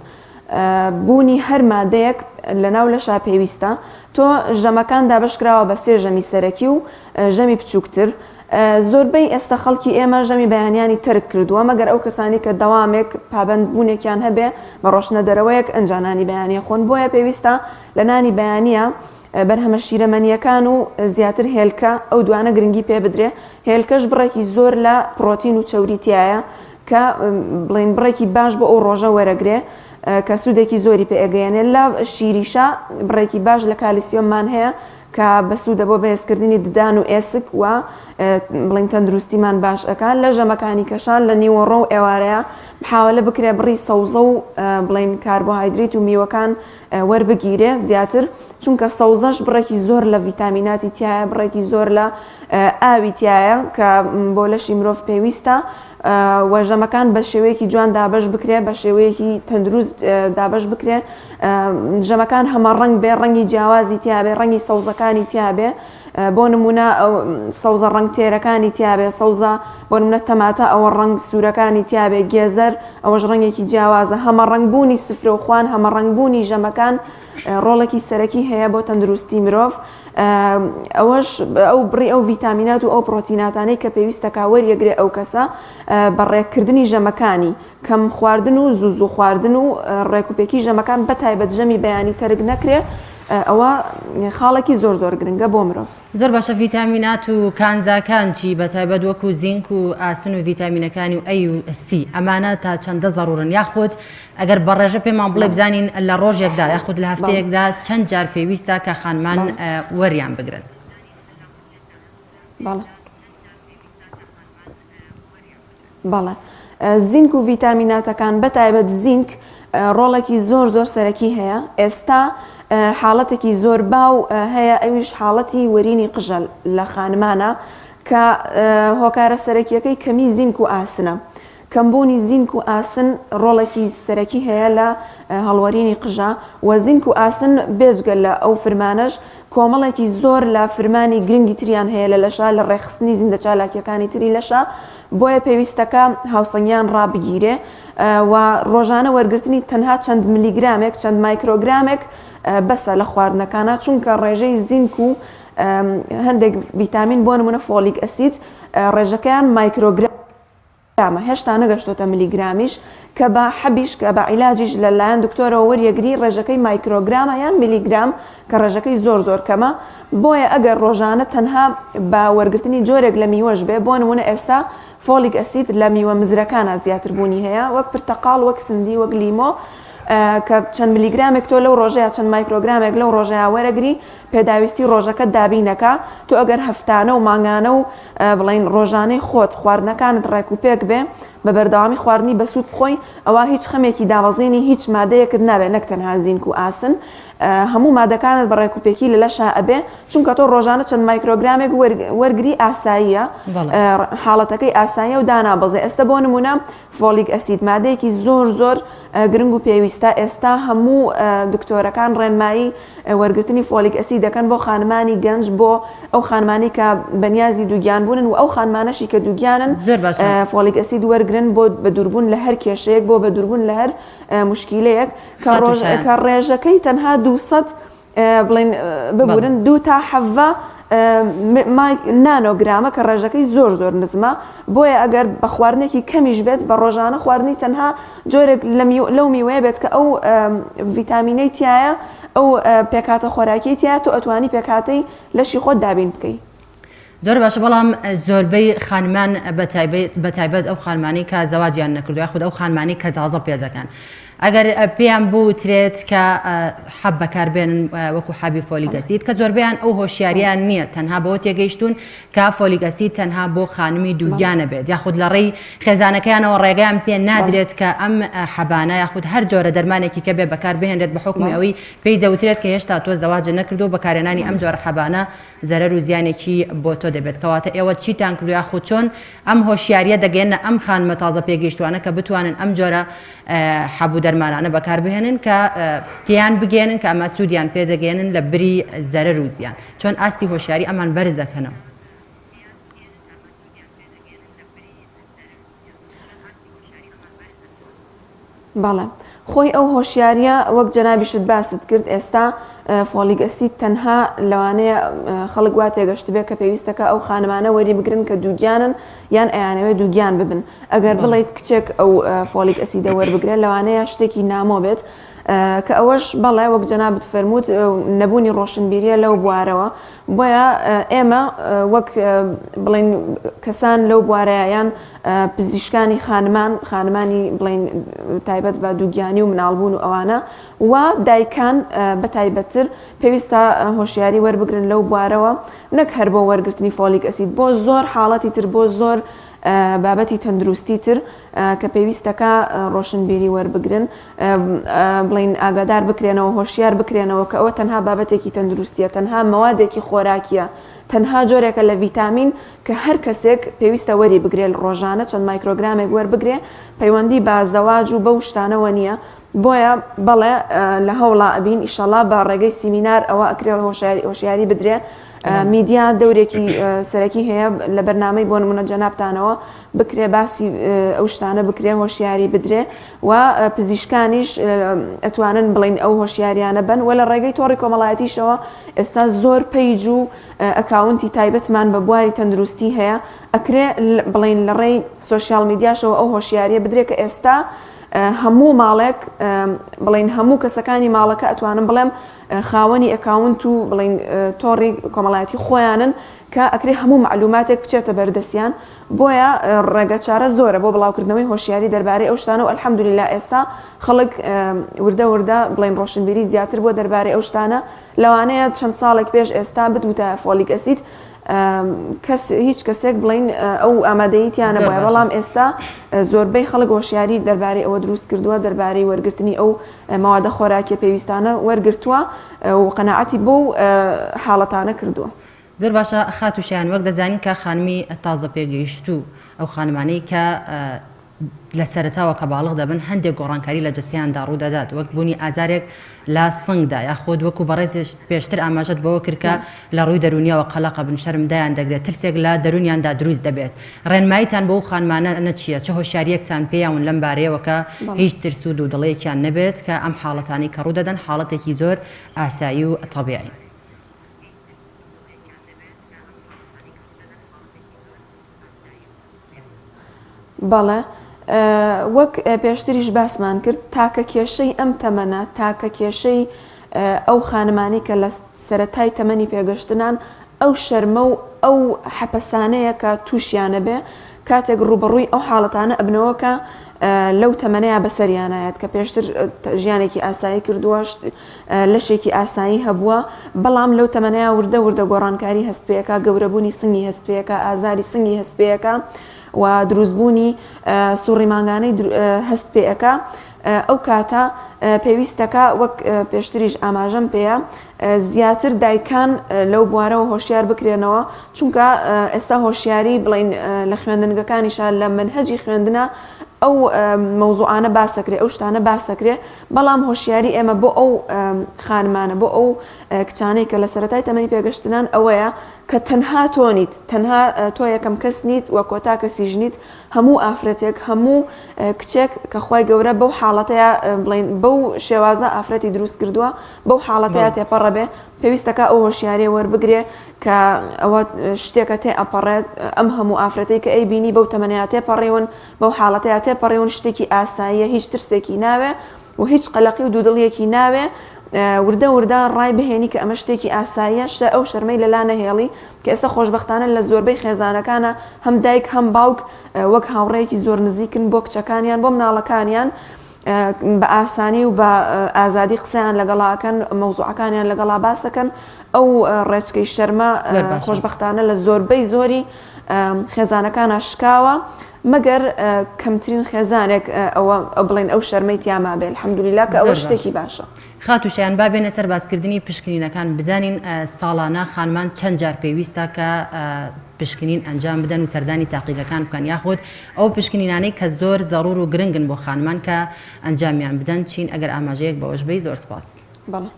بوونی هەر مادەیەک لە ناو لەشا پێویستە تۆ ژەمەکان دابشکراوە بە سێ ژەمی سەرەکی و ژەمی بچووکتر زۆربەی ئێستا خەڵکی ئێمە ژەمی بەیانیانی تەرک کردووە، مەگەر ئەو کەسانەی کە دەوامێک، پابەند بوونێکیان هەبێ بە ڕۆشتنە دەرەوەیەک ئەنجا نانی بەیانیە خۆن، بۆیە پێویستە لە نانی بەیانیە. بەرهەمە شیرەمەنییەکان و زیاتر هێلکە ئەو دوانە گرنگی پێ بدرێ هێلکەش بڕێکی زۆر لە پڕۆتین و چەوری تیایە کە بڵێین بڕێکی باش بۆ ئەو ڕۆژە وەرەگرێ کە سوودێکی زۆری پێ ئەگەیەنێ لە شیریشا بڕێکی باش لە کالیسیۆممان هەیە کە بەسوودە بۆ بەهێزکردنی ددان و ئێسک و بڵین تەندروستیمان باش ئەکا لە ژەمەکانی کەشان لە نیوەڕۆ و ئێوارەیە محاولە بکرێ بڕی سەوزە و بڵین کاربۆهایدریت و میوەکان وەربگیرێ زیاتر چونکە سەوزەش بڕێکی زۆر لە ڤیتامیناتی تایە بڕێکی زۆر لە ئاوی تایە کە بۆ لەشی مرۆڤ پێویستە و ژەمەکان بە شێوەیەکی جوان دابەش بکرێ بە شێوەیەکی تەندروست دابەش بکرێ ژەمەکان هەمە ڕەنگ بێ ڕەنگی جیاوازی تیاابێ ڕەنگی سەوزەکانی تیاابێ بۆ نمونە سەوزە ڕەنگ تێرەکانی تیاابێ سەوزە بۆ نمونە تەماتە ئەوە ڕەنگ سوورەکانی تیاابێ گێزەر ئەوەش ڕەنگێکی جیاوازە هەمە ڕەنگبوونی سفرە و خوان هەمە ڕەنگبوونی ژەمەکان ڕۆڵێکی سەرەکی هەیە بۆ تەندروستی مرۆڤ ئەوەش ئەو بڕی ئەو ڤیتامینات و ئەو پرۆتیناتانەی کە پێویستەکە وەریەگرێ ئەو کەسە بە ڕێککردنی ژەمەکانی کەم خواردن و زوو زوو خواردن و ڕێکوپێکی ژەمەکان بە تایبەت ژەمی بەیانی تەرک نەکرێ ئەوە خاڵێکی زۆر زۆر گرنگە بۆ مرۆڤ. زۆر باشە ڤیتامینات و کانزاکان چی بەتایبەت وەکو زینک و ئاسن و ڤیتامینەکانی و ئەی و سی ئەمانە تا چەندە زەڕورن یاخود ئەگەر بە ڕێژە پێمان بڵێ بزانین لە ڕۆژێکدا یاخود لە هەفتەیەکدا چەند جار پێویستە کە خانمان وەریان بگرن؟ بەڵێ بەڵێ زینک و ڤیتامیناتەکان بە تایبەت زینک ڕۆڵێکی زۆر زۆر سەرەکی هەیە ئێستا حاڵەتێکی زۆر باو هەیە ئەویش حاڵەتی وەرینی قژە لە خانمانە کە هۆکارە سەرەکیەکەی کەمی زینک و ئاسنە کەمبوونی زینک و ئاسن ڕۆڵێکی سەرەکی هەیە لە هەڵوەرینی قژە و زینک و ئاسن بێجگە لە ئەو فرمانەش کۆمەڵێکی زۆر لە فرمانی گرنگی تریان هەیە لە لەشا لە ڕێکخستنی زیندەچالاکییەکانی تری لەشا بۆیە پێویستەکە هاوسەنگیان ڕابگیرێ و ڕۆژانە وەرگرتنی تەنها چەند ملیگرامێک چەند مایکرۆگرامێک بەسە لە خواردنەکانا چونکە ڕێژەی زینک و هەندێک ڤیتامین بۆ نمونە folic acid ڕێژەکەیان مایکرۆگرام گرامە هێشتا نەگەشتۆتە ملیگرامیش کە بە حەبیش کە بە عیلاجیش لە لایەن دکتۆرەوە وەریەگری ڕێژەکەی مایکرۆگرامە یان ملیگرام کە ڕێژەکەی زۆر زۆر کەمە بۆیە ئەگەر ڕۆژانە تەنها بە وەرگرتنی جۆرێک لە میوەش بێ بۆ نمونە ئێستا folic acid لە میوە مزرەکانا زیاتر بوونی هەیە وەک پرتەقاڵ وەک سندی وەک لیمۆ کە چەند ملیگرامێک تۆ لەو ڕۆژەیە چەند مایکرۆگرامێک لەو ڕۆژەیە وەرەگری پێداویستی ڕۆژەکەت دابینەکا تۆ ئەگەر هەفتانە و مانگانە و بڵێین ڕۆژانەی خۆت خواردنەکانت ڕێک و پێک بێ بە بەردەوامی خواردنی بەسوود بخۆی ئەوا هیچ خەمێکی دابەزینی هیچ مادەیەکت نابێ نەک تەنها زینک و ئاسن هەموو مادەکانت بە ڕێک و پێکی لە لەشا ئەبێ چونکە تۆ ڕۆژانە چەند مایکرۆگرامێک وەرگری ئاساییە حاڵەتەکەی ئاساییە و دانابەزێ ئێستا بۆ نمونە folic acid مادەیەکی زۆر زۆر گرنگ و پێویستە، ئێستا هەموو دکتۆرەکان ڕێنمایی وەرگرتنی folic acid دەکەن بۆ خانمانی گەنج بۆ ئەو خانمانەی کە بەنیازی دووگیان بوونن و ئەو خانمانەشی کە دووگیانن زۆر باشە. folic acid وەرگرن بۆ بەدووربوون لە هەر کێشەیەک بۆ بەدووربوون لە هەر موشکیلەیەک کە خاتوو ڕۆژ شایان. کە ڕێژەکەی تەنها 200 بڵێن ببورن دوو تا حەڤە نانۆگرامە کە ڕێژەکەی زۆر زۆر نزمە بۆیە ئەگەر بە خواردنێکی کەمیش بێت بە ڕۆژانە خواردنی تەنها جۆرێک لەو میوەیە بێت کە ئەو ڤیتامینەی تایە ئەو پێکهاتە خۆراکی تایە تۆ ئەتوانی پێکهاتەی لەشی خۆت دابین بکەی. زۆر باشە بەڵام زۆربەی خانمان بەتایبەت ئەو خانمانەی کە زەواجیان نەکردو یاخود ئەو خانمانەی کە تازە پێدەکەن ئەگەر پێیان بوترێت کە حەب بەکاربێنن وەکو حەبی folic acid کە زۆربیان ئەو هۆشیاریان نییە تەنها بەوە تێگەیشتون کە folic acid تەنها بۆ خانمی دووگیانە بێت یاخود لە ڕێی خێزانەکەیانەوە ڕێگەیان پێ نادرێت کە ئەم حەبانە یاخود هەر جۆرە دەرمانێکی کە بێ بەکار بهێنرێت بە حکومی ئەوەی پێی دەوترێت کە هێشتا تۆ زەواجە نەکردو بەکارێنانی ئەم جۆرە حەبانە زەرەر و زیانێکی بۆ تۆ دەبێت کەواتە ئێوە چیتان کردو یاخود چۆن ئەم هۆشیاریە دەگەیەننە ئەم خانمە تازە پێگەیشتوانە کە بتوانن ئەم جۆرە حەب و دەرمانانە بەکاربهێنن کە تێیان بگەێنن کە ئەمە سوودیان پێدەگەێنن لە بری زەرەر و زیان چۆن ئاستی هۆشیاری ئەمان بەرز دەکەنەوە؟ بەڵێ خۆی ئەو هۆشیاریە وەک جەنابیشت باست کرد ئێستا folic acid تەنها لەوانەیە خەڵک وا تێگەشتبێ کە پێویستەکە ئەو خانمانە وەری بگرن کە دووگیانن یان ئەیانەوێ دووگیان ببن ئەگەر بڵیت کچێک ئەو folic acid ە وەربگرێت لەوانەیە شتێکی نامۆ بێت. کە ئەوەش بەڵێ وەک جەنابت فەرمووت نەبوونی ڕۆشنبیریە لەو بوارەوە بۆیە ئێمە وەک بڵین کەسان لەو بوارەیە یان پزیشکانی خانمان خانمانی بڵین تایبەت بە دووگیانی و مناڵبوون و ئەوانە و دایکان بە تایبەتتر پێویستە هۆشیاری وەربگرن لەو بوارەوە نەک هەر بۆ وەرگرتنی folic acid بۆ زۆر حاڵەتی تر بۆ زۆر بابەتی تەندروستی تر کە پێویستەکە ڕۆشنبیری وەربگرن بڵین ئاگادار بکرێنەوە هۆشیار بکرێنەوە کە ئەوە تەنها بابەتێکی تەندروستیە تەنها مەوادێکی خۆراکیە تەنها جۆرێکە لە ڤیتامین کە هەر کەسێک پێویستە وەری بگرێت ڕۆژانە چەند مایکرۆگرامێک وەربگرێ پەیوەندی بە زەواج و بەو شتانەوە نییە بۆیە بەڵێ لە هەوڵا ئەبین ئیشەڵا بە ڕێگەی سیمینار ئەوە ئەکرێ هۆشیاری بدرێ میدیا دەورێکی سەرەکی هەیە لە بەرنامەی بۆ نمونە جەنابتانەوە بکرێ باسی ئەو شتانە بکرێ هۆشیاری بدرێ و پزیشکانیش ئەتوانن بڵین ئەو هۆشیاریانە بن و لە ڕێگەی تۆڕی کۆمەڵایەتیشەوە ئێستا زۆر page و account ی تایبەتمان بە بواری تەندروستی هەیە ئەکرێ بڵین لە ڕێی social media شەوە ئەو هۆشیاریە بدرێ کە ئێستا هەموو ماڵێک بڵین هەموو کەسەکانی ماڵەکە ئەتوانم بڵێم خاوەنی account و بڵین تۆڕی کۆمەڵایەتی خۆیانن کە ئەکرێ هەموو مەعلوماتێک بچێتە بەردەستیان بۆیە ڕێگە چارە زۆرە بۆ بڵاوکردنەوەی هۆشیاری دەربارەی ئەو شتانە و الحمدللە ئێستا خەڵک وردە وردە بڵین ڕۆشنبیری زیاتر بووە دەربارەی ئەو شتانە لەوانەیە چەند ساڵێک پێش ئێستا بتوتایە folic acid کەس هیچ کەسێک بڵین ئەو ئامادەیی تیا نەبوایە بەڵام ئێستا زۆربەی خەڵک هۆشیاری دەربارەی ئەوە دروست کردووە دەربارەی وەرگرتنی ئەو مەوادە خۆراکیە پێویستانە وەرگرتووە و قەناعەتی بەو حاڵەتانە کردووە. زۆر باشە خاتوو شایان وەک دەزانین کە خانمی تازە پێگەیشتوو ئەو خانمانەی کە لە سەرەتاوە کە باڵغ دەبن هەندێک گۆڕانکاری لە جەستەیاندا ڕوودەدات وەک بوونی ئازارێک لە سنگدا یاخود وەکو بەڕێزیشت پێشتر ئاماژەت بەوە کرد کە لە ڕووی دەروونیەوە قەلەقە بن شەرم دایان دەگرێت ترسێک لە دەروونیاندا دروست دەبێت ڕێنماییتان بۆ ئەو خانمانە چییە چ هۆشیارییەکتان پێیاون لەم بارەیەوە کە هیچ ترس و دوودڵەیەکیان نەبێت کە ئەم حاڵەتانەی کە ڕوودەدەن حاڵەتێکی زۆر ئاسایی و تەبیعین؟ بەڵێ وەک پێشتریش باسمان کرد تاکە کێشەی ئەم تەمەنە تاکە کێشەی ئەو خانمانی کە لە سەرەتای تەمەنی پێگەشتنان ئەو شەرمە و ئەو حەپەسانەیە کە تووشیانە بێ کاتێک ڕووبەڕووی ئەو حاڵەتانە ئەبنەوە کە لەو تەمەنەیە بەسەریانایەت کە پێشتر ژیانێکی ئاسایی کردووە لەشێکی ئاسایی هەبووە، بەڵام لەو تەمەنەیا وردە وردە گۆڕانکاری هەست پێئەکا، گەورەبوونی سنگی هەست پێئەکا، ئازاری سنگی هەست پێئەکا و دروستبوونی سوڕی مانگانەی هەست پێئەکا، ئەو کاتە پێویستەکا وەک پێشتریش ئاماژەم پێیا زیاتر دایکان لەو بوارەوە هۆشیار بکرێنەوە، چونکە ئێستا هۆشیاری بڵێین لە خوێندنگەکانیشا لە مەنهەجی خوێندنا ئەو مەوزوعانە باسەکرێ ئەو شتانە باسەکرێ بەڵام هۆشیاری ئێمە بۆ ئەو خانمانە، بۆ ئەو کچانەی کە لە سەرەتای تەمەنی پێگەشتنان ئەوەیە کە تەنها تۆ نیت، تەنها تۆ یەکەم کەس نیت و کۆتا کەسیش نیت، هەموو ئافرەتێک، هەموو کچێک کە خوای گەورە بەو حاڵەتەیا بڵێین بەو شێوازە ئافرەتی دروست کردووە، بەو حاڵەتەیا تێپەڕەبێ، پێویستەکا ئەو هۆشیاریە وەربگرێ کە ئەوە شتێکە تێ ئەپەڕێت، ئەم هەموو ئافرەتەی کە ئەیبینی بەو تەمەنەیا تێپەڕیون، بەو حاڵەتەیا تێپەڕیون شتێکی ئاساییە هیچ ترسێکی ناوێ و هیچ قەلەقی و دوودڵیەکی ناوێ وردە وردە ڕای بهێنی کە ئەمە شتێکی ئاساییە شتە ئەو شەرمەی لەلا نەهێڵی کە ئێستا خۆشبەختانە لە زۆربەی خێزانەکانە هەم دایک هەم باوک وەک هاوڕێیەکی زۆر نزیکن بۆ کچەکانیان بۆ مناڵەکانیان بە ئاسانی و بە ئازادی قسەیان لەگەڵا ئەکەن مەوزوعەکانیان لەگەڵا باسەکەن ئەو ڕێچکەی شەرمە خۆشبەختانە لە زۆربەی زۆری خێزانەکانا شکاوە مەگەر کەمترین خێزانێک ئەوە بڵێن ئەو شەرمەی تیا مابێ الحمدللە کە ئەوە شتێکی باشە. خاتوو شایان با بێنە سەر باسکردنی پشکنینەکان بزانین ساڵانە خانمان چەند جار پێویستە کە پشکنین ئەنجام بدەن و سەردانی تاقیگەکان بکەن یاخود ئەو پشکنینانەی کە زۆر زەڕور و گرنگن بۆ خانمان کە ئەنجامیان بدەن چین ئەگەر ئاماژەیەک بەوەش بەی زۆر سپاس. بەڵێ.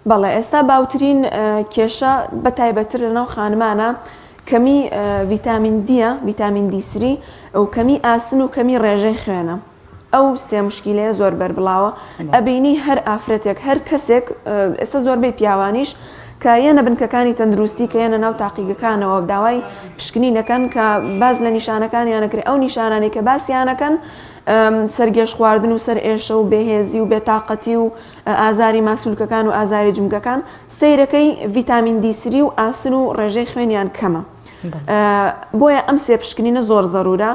بەڵێ ئێستا باوترین کێشە بە تایبەتتر لەناو خانمانە کەمی ڤیتامین دیە ڤیتامین دی سری و کەمی ئاسن و کەمی ڕێژەی خوێنە ئەو سێ مشکیلەیە زۆر بەربڵاوە ئەبینی هەر ئافرەتێک هەر کەسێک ئێستا زۆربەی پیاوانیش کە یەنە بنکەکانی تەندروستی کە یەنە ناو تاقیگەکانەوە داوای پشکنین ئەکەن کە باس لە نیشانەکانیان ئەکرێ ئەو نیشانانەی کە باسیان ئەکەن سەرگێژ خواردن و سەرئێشە و بێهێزی و بێتاقەتی و ئازاری ماسولکەکان و ئازاری جومگەکان سەیرەکەی ڤیتامین دی سری و ئاسن و ڕێژەی خوێنیان کەمە بۆیە ئەم سێ پشکنینە زۆر زەرورە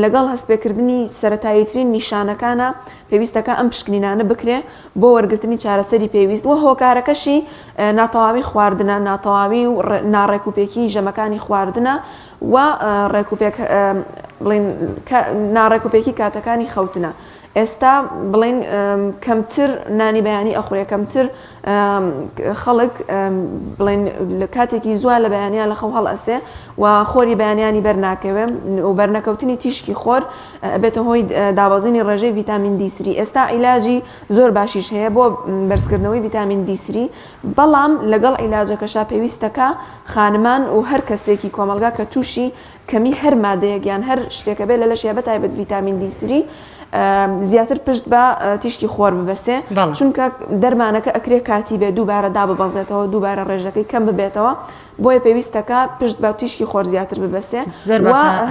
لەگەڵ هەستپێکردنی سەرەتاییترین نیشانەکانە پێویستەکە ئەم پشکنینانە بکرێ بۆ وەرگرتنی چارەسەری پێویست و هۆکارەکەشی ناتەواوی خواردنە ناتەواوی و ناڕێکوپێکی ژەمەکانی خواردنە و ڕێکوپێک بڵین ناڕێکوپێکی کاتەکانی خەوتنە ئێستا بڵین کەمتر نانی بەیانی ئەخورێ کەمتر خەڵک بڵێن لە کاتێکی زووە لە بەیانیان لە خەو هەڵئەسێ و خۆری بەیانیانی بەرناکەوێ و بەرنەکەوتنی تیشکی خۆر ئەبێتە هۆی دابەزینی ڕێژەی ڤیتامین دی سری ئێستا عیلاجی زۆر باشیش هەیە بۆ بەرزکردنەوەی ڤیتامین دی سری بەڵام لەگەڵ عیلاجەکەشا پێویستەکە خانمان و هەر کەسێکی کۆمەڵگا کە تووشی کەمی هەر مادەیەک یان هەر شتێکە بێت لە لەشیا بە تایبەت ڤیتامین دی سری زیاتر پشت بە تیشکی خۆر ببەسێ چونکە دەرمانەکە ئەکرێ کاتی بێ دووبارە داببەزێتەوە دووبارە ڕێژەکەی کەم ببێتەوە بۆیە پێویستەکە پشت بە تیشکی خۆر زیاتر ببەسێ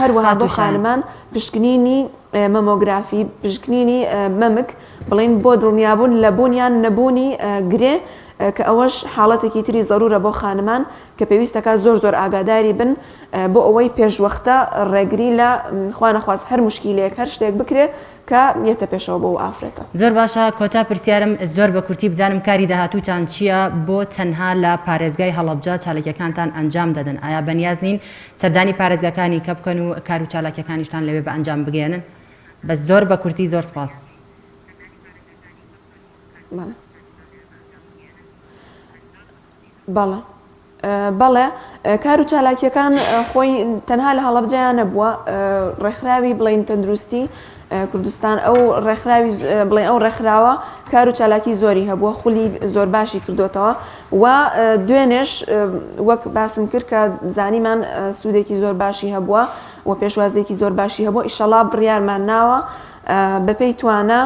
هەروەها بۆ خانمان پشکنینی مەمۆگرافی پشکنینی مەمک بڵین بۆ دڵنیابوون لە بوون یان نەبوونی گرێ کە ئەوەش حاڵەتێکی تری زەرورە بۆ خانمان کە پێویستەکە زۆر زۆر ئاگاداری بن بۆ ئەوەی پێشوەختە ڕێگری لە خوانەخواست هەر موشکیلەیەک هەر شتێک بکرێ کە یەتە پێشەوە بۆ ئەو ئافرەتە. زۆر باشە کۆتا پرسیارم زۆر بە کورتی بزانم کاری داهاتووتان چیە بۆ تەنها لە پارێزگای هەڵەبجە چاالکیەکانتان ئەنجام دەدەن ئایا بەنیاز نین سەردانی پارێزگاکانی کە بکەن و کار و چالاکیەکانیشتان لەوێ بە ئەنجام بگەیەنن بەس زۆر بە کورتی زۆر سپاس. بەڵێ بەڵێ بەڵێ کار و چالاکیەکان خۆی تەنها لە هەڵەبجەیان نەبووە ڕێکخراوی بڵین تەندروستی کوردستان ئەو ڕێکخراوی بڵێن ئەو ڕێکخراوە کار و چالاکی زۆری هەبووە خولی زۆر باشی کردوتەوە و دوێنێش وەک باسم کرد کە زانیمان سوودێکی زۆر باشی هەبووە و پێشوازێکی زۆر باشی هەبوو ئیشەڵا بڕیارمان ناوە بەپێی توانا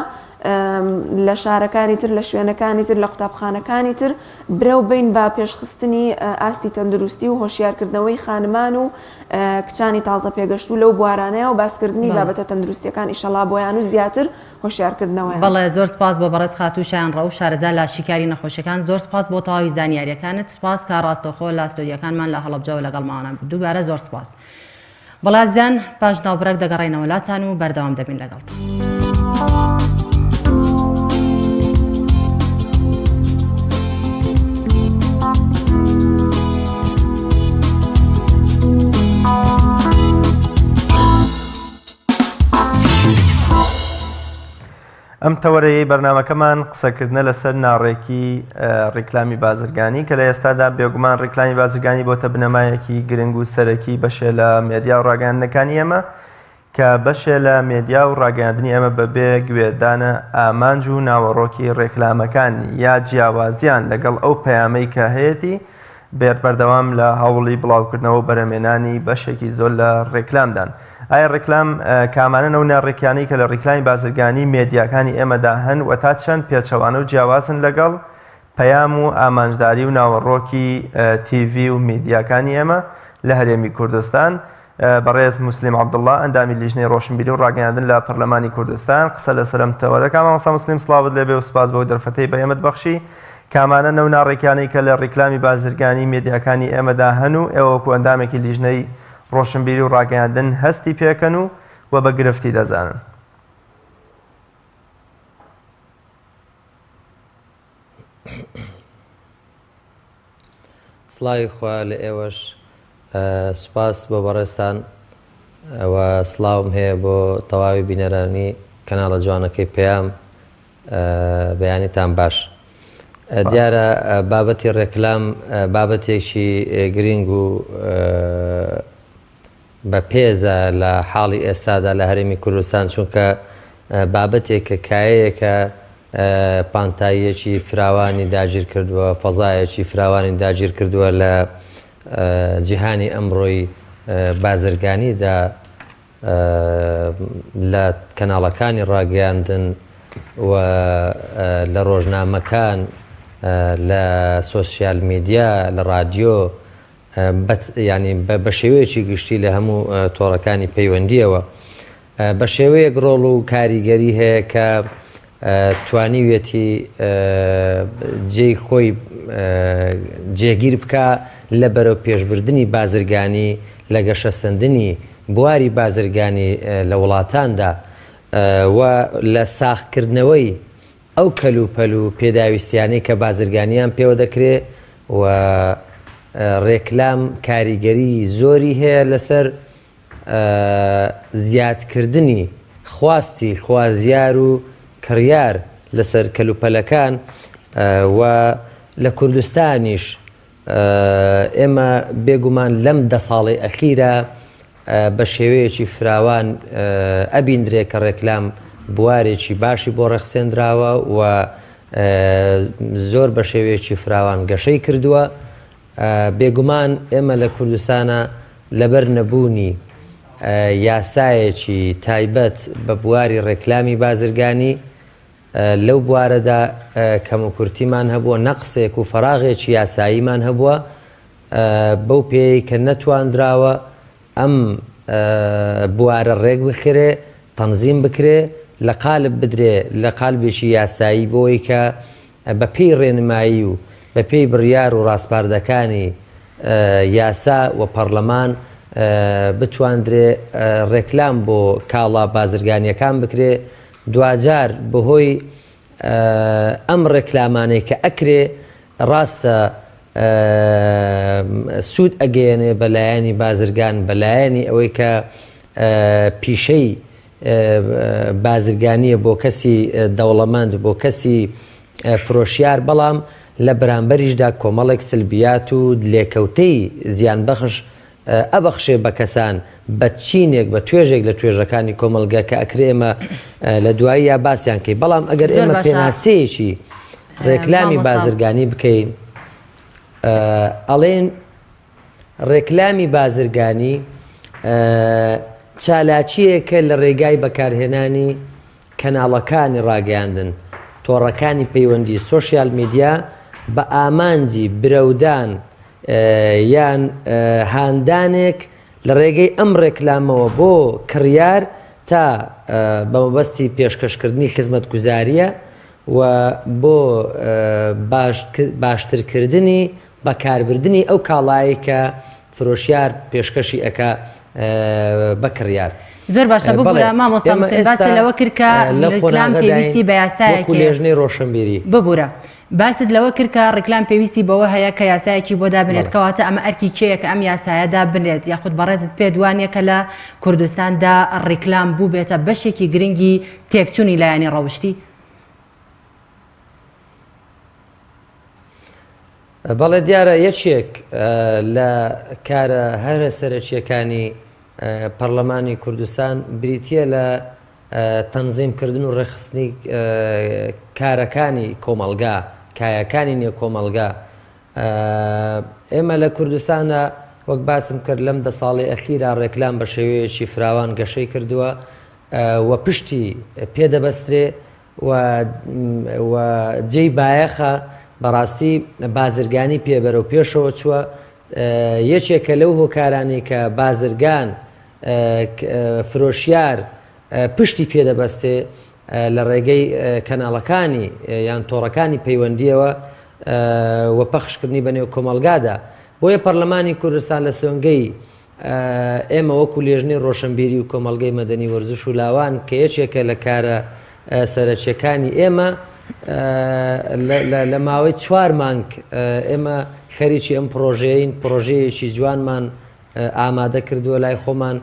لە شارەکانی تر لە شوێنەکانی تر لە قوتابخانەکانی تر برەو بەین بە پێشخستنی ئاستی تەندروستی و هۆشیارکردنەوەی خانمان و کچانی تازە پێگەشتوو لەو بوارانەیە و باسکردنی بابەتە تەندروستیەکان ئیشەڵا بۆیان و زیاتر هۆشیارکردنەوەیان. بەڵێ زۆر سپاس بۆ بەڕێز خاتوو شایان ڕەئوف شارەزا لە شیکاری نەخۆشیەکان زۆر سپاس بۆ تەواوی زانیاریەکانت سپاس کە ڕاستەوخۆ لە ستۆدیۆکانمان لە هەڵەبجەوە لەگەڵمانە دووبارە زۆر سپاس. بەڵێ ئازیزان پاش ناوبرەک دەگەڕێینەوە لاتان و بەردەوام دەبین لەگەڵتان. ئەم تەوەرەیەی بەرنامەکەمان قسەکردنە لەسەر ناڕێکی ڕیکلامی بازرگانی کە لە ئێستادا بێگومان ڕیکلامی بازرگانی بۆتە بنەمایەکی گرنگ و سەرەکی بەشێ لە مێدیا و ڕاگەیاندنەکانی ئێمە کە بەشێ لە مێدیا و ڕاگەیاندنی ئێمە بەبێ گوێدانە ئامانج و ناوەڕۆکی ڕێکلامەکان یا جیاوازیان لەگەڵ ئەو پەیامەی کە هەیەتی بێت بەردەوام لە هەوڵی بڵاوکردنەوە و بەرهەمێنانی بەشێکی زۆر لە ڕێکلامدان. ئایا ڕێکلام کامانەن ئەو ناڕێکیانەی کە لە ڕیکلامی بازرگانی مێدیاکانی ئێمەدا هەن و تا چەند پێچەوانە و جیاوازن لەگەڵ پەیام و ئامانجداری و ناوەڕۆکی تیڤی و میدیاکانی ئێمە لە هەرێمی کوردستان؟ بەڕێز موسلیم عەبدوڵڵا ئەندامی لیژنەی ڕۆشنبیری و ڕاگەیاندن لە پەرلەمانی کوردستان قسە لەسەر ئەم تەوەرە دەکات. مامۆستا موسلیم سڵاوت لێبێ و سوپاس بەو دەرفەتەی بە ئێمەت بەخشی. کامانەن ئەو ناڕێکیانەی کە لە ڕیکلامی بازرگانی مێدیاکانی ئێمەدا هەن و ئێوە وەکو ئەندامێکی لیژنەی ڕۆشنبیری و ڕاگەیاندن هەستی پێکەن و و بە گرفتی دەزانن؟ سڵاوی خوا لە ئێوەش سوپاس بۆ بەڕێزتان و سڵاوم هەیە بۆ تەواوی بینەرانی کەناڵە جوانەکەی پەیام بەیانیتان باش دیارە بابەتی ڕێکلام بابەتێکی گرینگ و بەپێزە لە حاڵی ئێستادا لە هەرێمی کوردستان، چونکە بابەتێکە کایەیەکە پانتاییەکی فراوانی داگیر کردووە، فەزایەکی فراوانی داگیر کردووە لە جیهانی ئەمڕۆی بازرگانیدا لە کەناڵەکانی ڕاگەیاندن و لە ڕۆژنامەکان. لە سۆسیال میدیا، لە ڕادیۆ، یانی بە شێوەیەکی گشتی لە هەموو تۆڕەکانی پەیوەندییەوە بە شێوەیەک ڕۆڵ و کاریگەری هەیە کە توانیویەتی جێی خۆی جێگیر بکا لە بەرەو پێشبردنی بازرگانی لە گەشەسەندنی بواری بازرگانی لە وڵاتاندا و لە ساغکردنەوەی ئەو کەلوپەل و پێداویستیانەی کە بازرگانیان پێوە دەکرێ و ڕێکلام کاریگەری زۆری هەیە لەسەر زیادکردنی خواستی خوازیار و کڕیار لەسەر کەلوپەلەکان و لە کوردستانیش ئێمە بێگومان لەم دە ساڵەی ئەخیرا بە شێوەیەکی فراوان ئەبیندرێ کە ڕێکلام بوارێکی باشی بۆ ڕێخسێندراوە و زۆر بە شێوەیەکی فراوان گەشەی کردووە. بێگومان ئێمە لە کوردستانە لەبەر نەبوونی یاسایەکی تایبەت بە بواری ڕێکلامی بازرگانی لەو بوارەدا کەموکورتیمان هەبووە، نەقسێک و فەراغێکی یاساییمان هەبووە، بەو پێیەی کە نەتواندراوە ئەم بوارە ڕێک بخرێ، تەنزیم بکرێ، لە قالب بدرێ لە قالبێکی یاسایی بۆی کە بە پێی ڕێنمایی و بە پێی بڕیار و ڕاسپاردەکانی یاسا و پەڕلەمان بتواندرێ ڕێکلام بۆ کاڵا بازرگانییەکان بکرێ، دواجار بەهۆی ئەم ڕێکلامانەی کە ئەکرێ ڕاستە سوود ئەگەیەنێ بە لایەنی بازرگان بە لایەنی ئەوەی کە پیشەی بازرگانیە بۆ کەسی دەوڵەمەند بۆ کەسی فرۆشیار بەڵام لە بەرامبەریشدا کۆمەڵێک سلبیات و لێکەوتەی زیانبەخش ئەبەخشێ بە کەسان، بە چینێک، بە توێژێک لە توێژەکانی کۆمەڵگە کە ئەکرێ ئێمە لە دواییا باسیان کەین. بەڵام ئەگەر زۆر ئێمە باشە پێناسەیەکی ڕێکلامی مامۆستا. بازرگانی بکەین، ئەڵێن ڕێکلامی بازرگانی چالاکییەکە لە ڕێگای بەکارهێنانی کەناڵەکانی ڕاگەیاندن، تۆڕەکانی پەیوەندی، سۆشیال میدیا، بە ئامانجی برەودان یان هاندانێک لە ڕێگەی ئەم ڕێکلامەوە بۆ کڕیار تا بە مەبەستی پێشکەشکردنی خزمەتگوزارییە و بۆ باشترکردنی بەکاربردنی ئەو کاڵایەی کە فرۆشیار پێشکەشی ئەکا بە کڕیار. زۆر باشە بەڵێ ببورە مامۆستا ئێمە مسلم باست ئێستا لەوە کرد کە لە ڕیکلام قۆناغەداین پێویستی بە یاسایەک وەکو هەیە لێژنەی ڕۆشنبیری. ببورە باست لەوە کرد کە ڕیکلام پێویستی بەوە هەیە کە یاسایەکی بۆ دابنرێت بەڵێ. کەواتە ئەمە ئەرکی کێیە کە ئەم یاسایە دابنرێت یاخود بەڕێزت پێت وانیە کە لە کوردستاندا ڕیکلام بووبێتە بەشێکی گرنگی تێکچوونی لایەنی ڕەوشتی؟ بەڵێ دیارە یەکێک لە کارە هەرە سەرەکییەکانی پەڕلەمانی کوردستان بریتییە لە تەنزیم کردن و ڕێکخستنی کارەکانی کۆمەڵگا، کایەکانی نێو کۆمەڵگا. ئێمە لە کوردستاندا وەک باسم کرد لەم دە ساڵەی ئەخیرا ڕێکلام بە شێوەیەکی فراوان گەشەی کردووە و پشتی پێ دەبەسترێ و و جێی بایەخە بەڕاستی بازرگانی پێ بەرەو پێشەوە چووە یەکێکە لەو هۆکارانەی کە بازرگان فرۆشیار پشتی پێدەبەستێ لە ڕێگەی کەناڵەکانی یان تۆڕەکانی پەیوەندیەوە و پەخشکردنی بە نێو کۆمەڵگادا بۆیە پەرلەمانی کوردستان لە سۆنگەی ئێمە وەکو لێژنەی ڕۆشنبیری و کۆمەڵگەی مەدەنی وەرزش و لاوان کە یەکێکە لە کارە سەرەکیەکانی ئێمە لە ماوەی چوار مانگ ئێمە خەریکی ئەم پرۆژەیەین پرۆژەیەکی جوانمان ئامادە کردووە لای خۆمان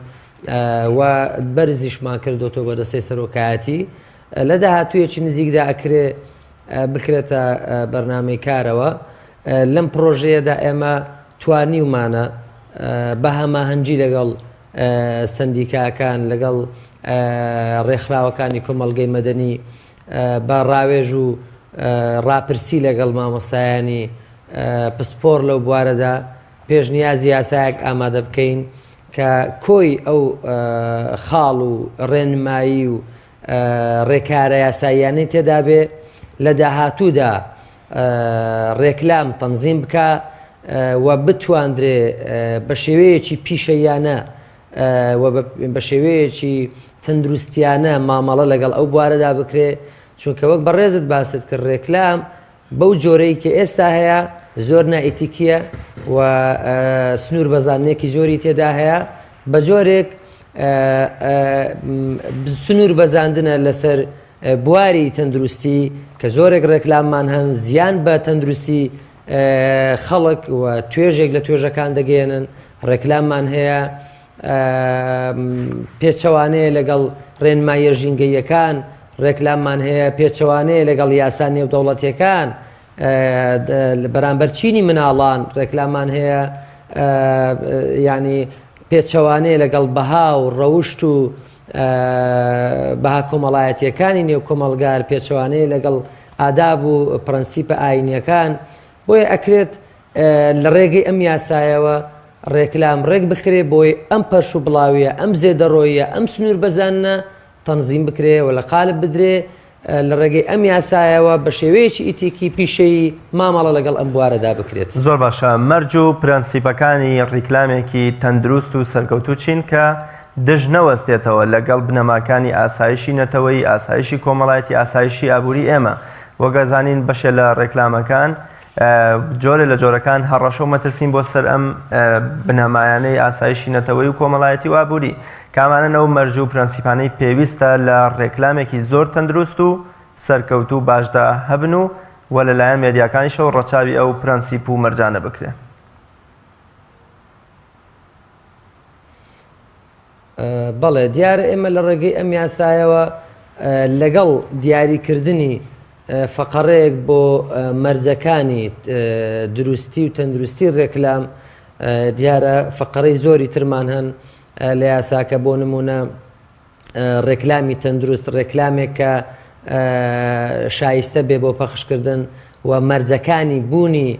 و بەرزیشمان کردوتەوە بە دەستەی سەرۆکایەتی لە داهاتوویەکی نزیکدا ئەکرێ بکرێتە بەرنامەی کارەوە لەم پڕۆژەیەدا ئێمە توانیومانە بە هەماهەنگی لەگەڵ سەندیکاکان، لەگەڵ ڕێکخراوەکانی کۆمەڵگەی مەدەنی، بە ڕاوێژ و ڕاپرسی لەگەڵ مامۆستایانی پسپۆڕ لەو بوارەدا پێشنیازی یاسایەک ئامادە بکەین کە کۆی ئەو خاڵ و ڕێنمایی و ڕێکارە یاساییانەی تێدابێ لە داهاتوودا. ڕێکلام تەنزیم بکا و بتواندرێ بە شێوەیەکی پیشەییانە و بە شێوەیەکی تەندروستیانە مامەڵە لەگەڵ ئەو بوارەدا بکرێ چونکە وەک بەڕێزت باست کرد ڕێکلام بەو جۆرەی کە ئێستا هەیە زۆر نائیتیکیە و سنوور بەزانێکی زۆری تێدا هەیە بە جۆرێک سنوور بەزاندنە لەسەر بواری تەندروستی کە زۆرێک ڕێکلاممان هەن زیان بە تەندروستی خەڵک و توێژێک لە توێژەکان دەگەیەنن ڕێکلاممان هەیە پێچەوانەیە لەگەڵ ڕێنماییە ژینگەییەکان، ڕێکلاممان هەیە پێچەوانەیە لەگەڵ یاسا نێودەوڵەتیەکان بەرامبەر چینی مناڵان، ڕێکلامان هەیە ینی پێچەوانەیە لەگەڵ بەها و ڕەوشت و بەها کۆمەڵایەتیەکانی نێو کۆمەڵگار، پێچەوانەیە لەگەڵ ئاداب و پرەنسیپە ئاینیەکان، بۆیە ئەکرێت لە ڕێگەی ئەم یاسایەوە ڕێکلام ڕێک بخرێ بۆی ئەم پەرش و بڵاویە، ئەم زێدەڕۆییە، ئەم سنوور بەزاندنە تەنزیم بکرێ و لە قالب بدرێ، لە ڕێگەی ئەم یاسایەوە بە شێوەیەکی ئیتیکی پیشەیی مامەڵە لەگەڵ ئەم بوارەدا بکرێت. زۆر باشە، مەرج و پرەنسیپەکانی ڕیکلامێکی تەندروست و سەرکەوتوو چین کە دژ نەوەستێتەوە لەگەڵ بنەماکانی ئاسایشی نەتەوەیی، ئاسایشی کۆمەڵایەتی، ئاسایشی ئابووری ئێمە؟ وەک ئەزانین بەشێ لە ڕێکلامەکان جۆرێ لە جۆرەکان هەڕەشە و مەترسین بۆ سەر ئەم بنەمایانەی ئاسایشی نەتەوەی و کۆمەڵایەتی و ئابووری. کامانەن ئەو مەرج و پرەنسیپانەی پێویستە لە ڕێکلامێکی زۆر تەندروست و سەرکەوتوو و باشدا هەبن و و لەلایەن مێدیاکانیشەوە ڕەچاوی ئەو پرەنسیپ و مەرجانە بکرێ؟ بەڵێ دیارە ئێمە لە ڕێگەی ئەم یاسایەوە لەگەڵ دیاریکردنی فەقەڕەیەک بۆ مەرجەکانی دروستی و تەندروستی ڕێکلام دیارە فەقەرەی زۆری ترمان هەن لە یاساکە بۆ نمونە ڕێکلامی تەندروست ڕێکلامێک کە شایستە بێ بۆ پەخشکردن و مەرجەکانی بوونی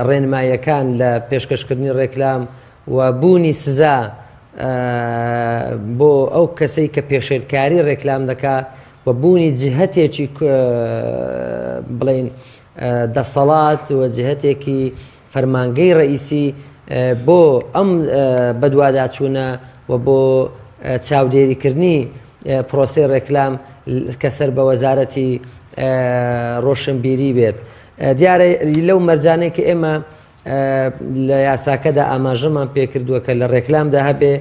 ڕێنماییەکان لە پێشکەشکردنی ڕێکلام و بوونی سزا بۆ ئەو کەسەی کە پێشێلکاری ڕێکلام دەکا و بوونی جهتێکی بڵین دەسەڵات و جهتێکی فەرمانگەی ڕئیسی بۆ ئەم بەدواداچوونە و بۆ چاودێریکردنی پرۆسەی ڕێکلام کە سەر بە وەزارەتی ڕۆشنبیری بێت دیارە لەو مەرجانەی کە ئێمە لە یاساکەدا ئاماژەمان پێکردووە کە لە ڕێکلامدا هەبێ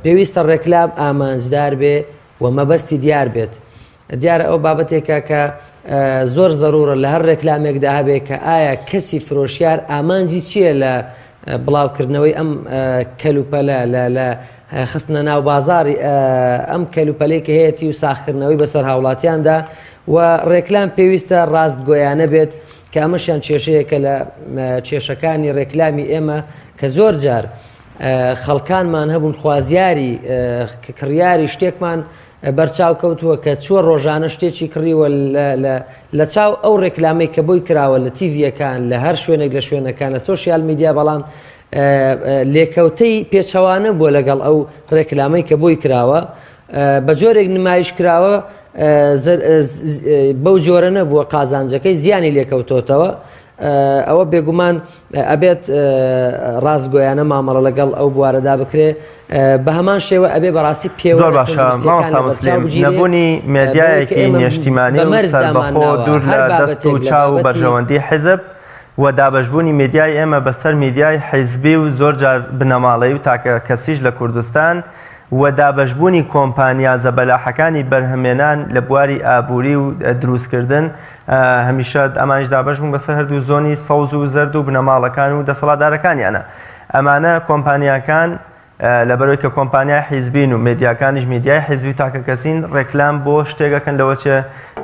پێویستە ڕێکلام ئامانجدار بێ و مەبەستی دیار بێت دیارە ئەو بابەتێکە کە زۆر زەرورە لە هەر ڕێکلامێکدا هەبێ کە ئایا کەسی فرۆشیار ئامانجی چییە لە بڵاوکردنەوەی ئەم کەلوپەلە لە خستنە ناو بازاری ئەم کەلوپەلەی کە هەیەی و ساخکردنەوەی بەسەر هاوڵاتیاندا و ڕێکلام پێویستە ڕاستگۆیانە بێت کە ئەمەشیان کێشەیەکە لە کێشەکانی ڕێکلامی ئێمە کە زۆر جار خەڵکانمان هەبوون خوازیاری کڕیاری شتێکمان بەرچاو کەوتووە کە چووە ڕۆژانە شتێکی کڕیوە لە چاو ئەو ڕێکلامەی کە بۆی کراوە لە تیڤیەکان لە هەر شوێنێک لە شوێنەکان لە سۆشیال میدیا بەڵام لێکەوتەی پێچەوانە بووە لەگەڵ ئەو ڕێکلامەی کە بۆی کراوە بە جۆرێک نمایش کراوە بەو جۆرە نەبووە قازانجەکەی زیانی لێکەوتۆتەوە ئەوە بێگومان ئەبێت ڕاستگۆیانە مامەڵە لەگەڵ ئەو بوارەدا بکرێ بە هەمان شێوە ئەبێ بەڕاستی پێوە زۆر باشە مامۆستا موسلیم نەبوونی مێدیایەکی نیشتیمانی و سەربەخۆ دوور لە دەست و چاو و بەرژەوەندی حیزب و دابەشبوونی میدیای ئێمە بەسەر میدیای حیزبی و زۆر جار بنەماڵەیی و تاکە کەسیش لە کوردستان و دابەشبوونی کۆمپانیا زەبەلاحەکانی بەرهەمێنان لە بواری ئابووری و دروستکردن هەمیشە ئەمانیش دابەش بوون بەسەر هەردوو زۆنی سەوز و زەرد و بنەماڵەکان و دەسەڵاتدارەکانیانە ئەمانە کۆمپانیاکان لەبەرەوەی کە کۆمپانیای حیزبین و مێدیاکانیش میدیای حیزبی و تاکەکەسین ڕێکلام بۆ شتێک ئەکەن لەوە چێ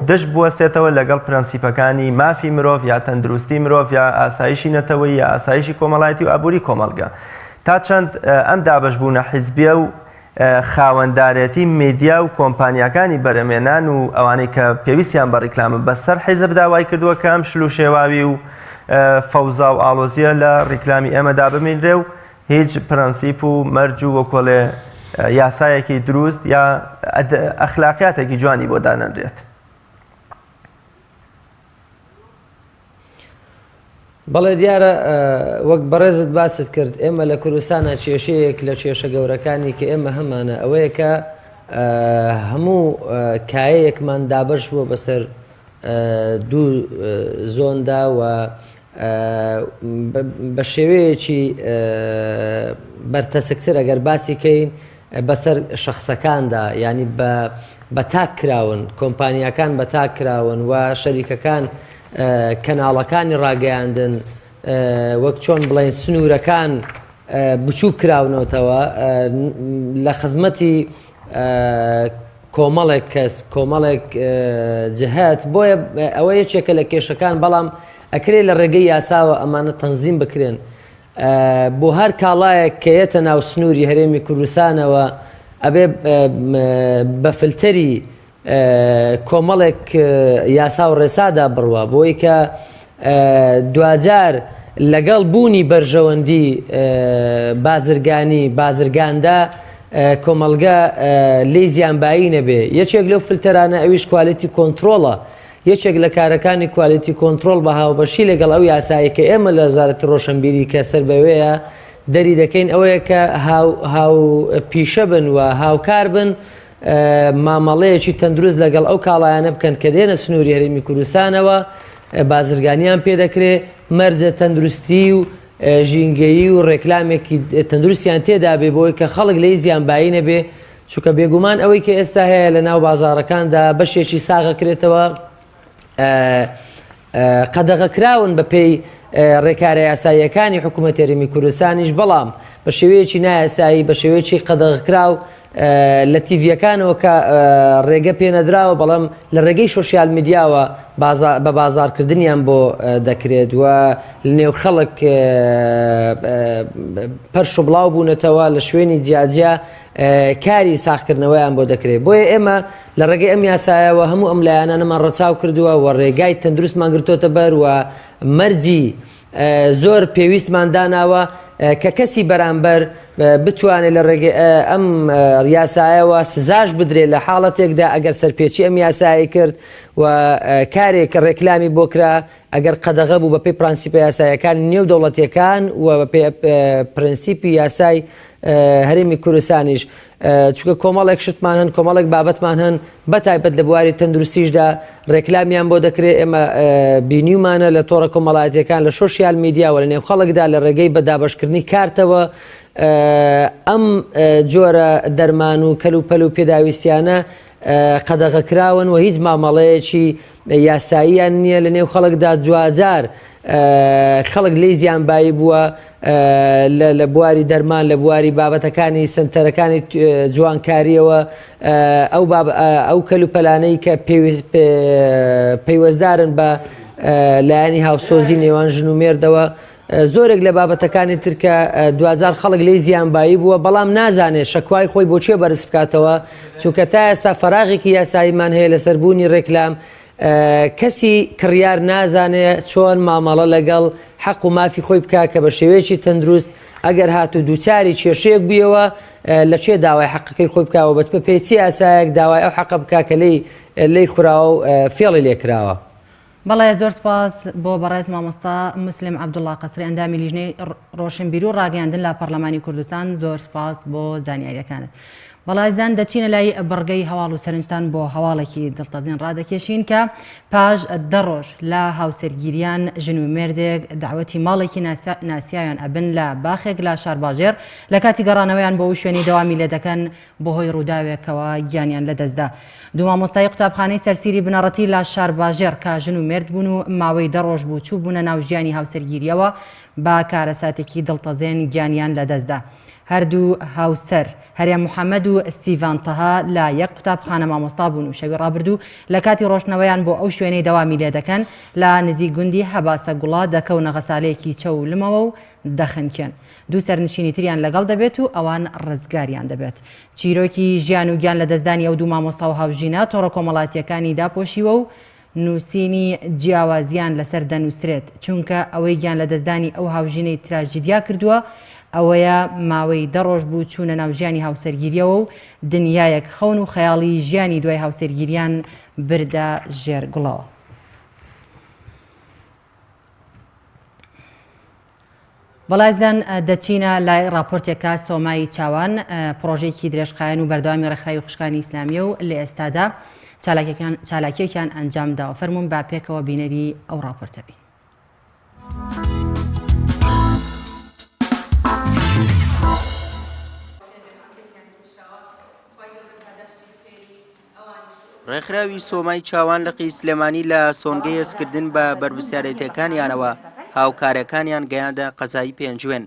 دژ بوەستێتەوە لەگەڵ پرەنسیپەکانی مافی مرۆڤ یا تەندروستی مرۆڤ یا ئاسایشی نەتەوەیی یا ئاسایشی کۆمەڵایەتی و ئابووری کۆمەڵگە تا چەند ئەم دابەشبوونە حیزبیە و خاوەندارێتی میدیا و کۆمپانیاکانی بەرەمێنان و ئەوانەی کە پێویستیان بە ڕیکلامە بەسەر حیزبدا وای کردووە کە ئەم شل و شێواوی و فەوزا و ئاڵۆزیە لە ڕیکلامی ئێمەدا بمینرێ و هیچ پرەنسیپ و مەرج و وەکۆڵێ یاسایەکی دروست یا ئەخلاقیاتێکی جوانی بۆ دانەنرێت. بەڵێ دیارە وەک بەڕێزت باست کرد ئێمە لە کوردستانە کێشەیەک لە کێشە گەورەکانی کە ئێمە هەمانە ئەوەیە کە هەموو کایەیەکمان دابەش بووە بەسەر دوو زۆندا و بە شێوەیەکی بەرتەسکتر ئەگەر باسی کەین بەسەر شەخسەکاندا یانی بە بە تاک کراون کۆمپانیاکان بە تاک کراون و شەریکەکان کەناڵەکانی ڕاگەیاندن وەک چۆن بڵێن سنوورەکان بچووک کراونەتەوە لە خزمەتی کۆمەڵێک کەس کۆمەڵێک جهت بۆیە ئەوە یەکێکە لە کێشەکان بەڵام ئەکرێ لە ڕێگەی یاساوە ئەمانە تەنزیم بکرێن بۆ هەر کاڵایەک کە یەتە ناو سنووری هەرێمی کوردستانەوە ئەبێ بە فلتەری کۆمەڵێک یاسا و ڕێسادا بڕوا بۆی کە دواجار لەگەڵ بوونی بەرژەوەندی بازرگانی بازرگاندا کۆمەڵگە لێی زیانبایی نەبێ یەکێک لەو فلتەرانە ئەویش quality control ە یەکێک لە کارەکانی quality control بە هاوبەشی لەگەڵ ئەو یاسایە کە ئێمە لە وەزارەتی ڕۆشنبیری کە سەر بەوەیە دەری دەکەین ئەوەیە کە هاو هاو پیشە بن و هاوکار بن مامەڵەیەکی تەندروست لەگەڵ ئەو کاڵایانە بکەن کە دێنە سنووری هەرێمی کوردستانەوە بازرگانیان پێ دەکرێ مەرجە تەندروستی و ژینگەیی و ڕێکلامێکی تەندروستیان تێدا بێ بۆی کە خەڵک لێی زیانبایی نەبێ چونکە بێگومان ئەوەی کە ئێستا هەیە لە ناو بازاڕەکاندا بەشێکی ساغەکرێتەوە قەدەغەکراون بە پێی ڕێکارە یاساییەکانی حکوومەت هەرێمی کوردستانیش بەڵام بە شێوەیەکی نایاسایی بە شێوەیەکی قەدەغەکراو لە تیڤیەکانەوە کە ڕێگە پێنەدراوە بەڵام لە ڕێگەی social media وە بە بازارکردنیان بۆ دەکرێت و لە نێو خەڵک پەرش و بڵاو بوونەتەوە لە شوێنی جیاجیا کاری ساغکردنەوەیان بۆ دەکرێت بۆیە ئێمە لە ڕێگەی ئەم یاسایەوە هەموو ئەم لایەنانەمان ڕەچاو کردووە و ڕێگای تەندروستمان گرتۆتە بەر و مەرجی زۆر پێویستمان داناوە کە کەسی بەرامبەر بتوانێت لە ڕێگەی ئەم یاسایەوە سزاش بدرێت لە حاڵەتێکدا ئەگەر سەرپێچی ئەم یاسایی کرد و کارێک ڕێکلامی بۆ کرا ئەگەر قەدەغە بوو بەپێی پرەنسیپە یاسایەکانی نێو دەوڵەتیەکان و بەپێی پرەنسیپی یاسای هەرێمی کوردستانیش چونکە کۆمەڵێک شتمان هەن کۆمەڵێک بابەتمان هەن بە تایبەت لە بواری تەندروستیشدا ڕێکلامیان بۆ دەکرێت ئێمە بینیومانە لە تۆڕە کۆمەڵایەتیەکان لە social media و لە نێو خەڵکدا لە ڕێگەی بە دابەشکردنی کارتەوە ئەم جۆرە دەرمان و کەلوپەل و پێداویستیانە قەدەغەکراون و هیچ مامەڵەیەکی یاساییان نییە لە نێو خەڵکدا دواجار خەڵک لێی زیانبایی بووە لە بواری دەرمان لە بواری بابەتەکانی سنتەرەکانی جوانکاریەوە ئەو ئەو کەلوپەلانەی کە پەیوەستدارن بە لایەنی هاوسۆزی نێوان ژن و مێردەوە زۆرێک لە بابەتەکانی تر کە دواجار خەڵک لێی زیانبایی بووە بەڵام نازانێت شەکوای خۆی بۆ کێ بەرز بکاتەوە چونکە تا ئێستا فەراغێکی یاساییمان هەیە لەسەر بوونی ڕێکلام کەسی کڕیار نازانێ چۆن مامەڵە لەگەڵ حەق و مافی خۆی بکا کە بە شێوەیەکی تەندروست ئەگەر هاتوو دووچاری کێشەیەک بوویەوە لە کێ داوای حەقەکەی خۆی بکاوە بە پێی چی یاسایەک داوای ئەو حەقە بکا کە لێی لێی خوراوە و فێڵی لێکراوە. بەڵێ زۆر سپاس بۆ بەڕێز مامۆستا موسلیم عەبدوڵا قەسری ئەندامی لیژنەی ڕۆشنبیری و ڕاگەیاندن لە پەڕلەمانی کوردستان زۆر سپاس بۆ زانیاریەکانت. بەڵێ ئازیزان دەچینە لای بڕگەی هەواڵ و سەرنجتان بۆ هەواڵێکی دڵتەزین ڕادەکێشین کە پاش دە ڕۆژ لە هاوسەرگیریان ژن و مێردێک داوەتی ماڵێکی ناسیاویان ئەبن لە باخێک لە شارباژێڕ لە کاتی گەڕانەوەیان بۆ شوێنی دەوامی لێ دەکەن بەهۆی ڕووداوێکەوە گیانیان لەدەستدا. دوو مامۆستای قوتابخانەی سەرسیری بنەڕەتی لە شارباژێڕ کە ژن و مێرد بوون و ماوەی دە ڕۆژ بوو چووبوونە ناو ژیانی هاوسەرگیرییەوە بە کارەساتێکی دڵتەزێن گیانیان لەدەستدا. هەردوو هاوسەر، هەرێم محەمەد و سیڤان تەها لە یەک قوتابخانە مامۆستا بوون و شەوی ڕابردوو لە کاتی ڕۆشتنەوەیان بۆ ئەو شوێنەی دەوامی لێدەکەن لە نزیک گوندی هەباسە گوڵە دەکەونە غەسالەیەکی چەو و لمەوە و دەخنکێن. دوو سەرنشینی تریان لەگەڵ دەبێت و ئەوان ڕزگاریان دەبێت. چیرۆکی ژیان و گیان لەدەستدانی ئەو دوو مامۆستا و هاوژینە تۆڕە کۆمەڵاتییەکانی داپۆشیوە و نووسینی جیاوازیان لەسەر دەنووسرێت، چونکە ئەوەی گیان لەدەستدانی ئەو هاوژینەی تراژیدیا کردووە ئەوەیە ماوەی دە ڕۆژ بوو چوونە ناو ژیانی هاوسەرگیرییەوە و دنیایەک خەون و خەیاڵی ژیانی دوای هاوسەرگیریان بردە ژێر گوڵەوە. بەڵێزان دەچینە لای ڕاپۆرتێکە سۆمای چاوان پڕۆژەیەکی درێژخایەن و بەردەوامی ڕێکخراوی خوشکانی ئیسلامیە و لە ئێستادا چالاکیەکیان ئەنجام داوە فەرموون با پێکەوە بینەری ئەو ڕاپۆرتە بین. ڕێکخراوی سۆمای چاوان لقی سلێمانی لە سۆنگەی هەستکردن بە بەرپرسیارێتیەکانیانەوە هاوکارەکانیان گەیاندە قەزای پێنجوێن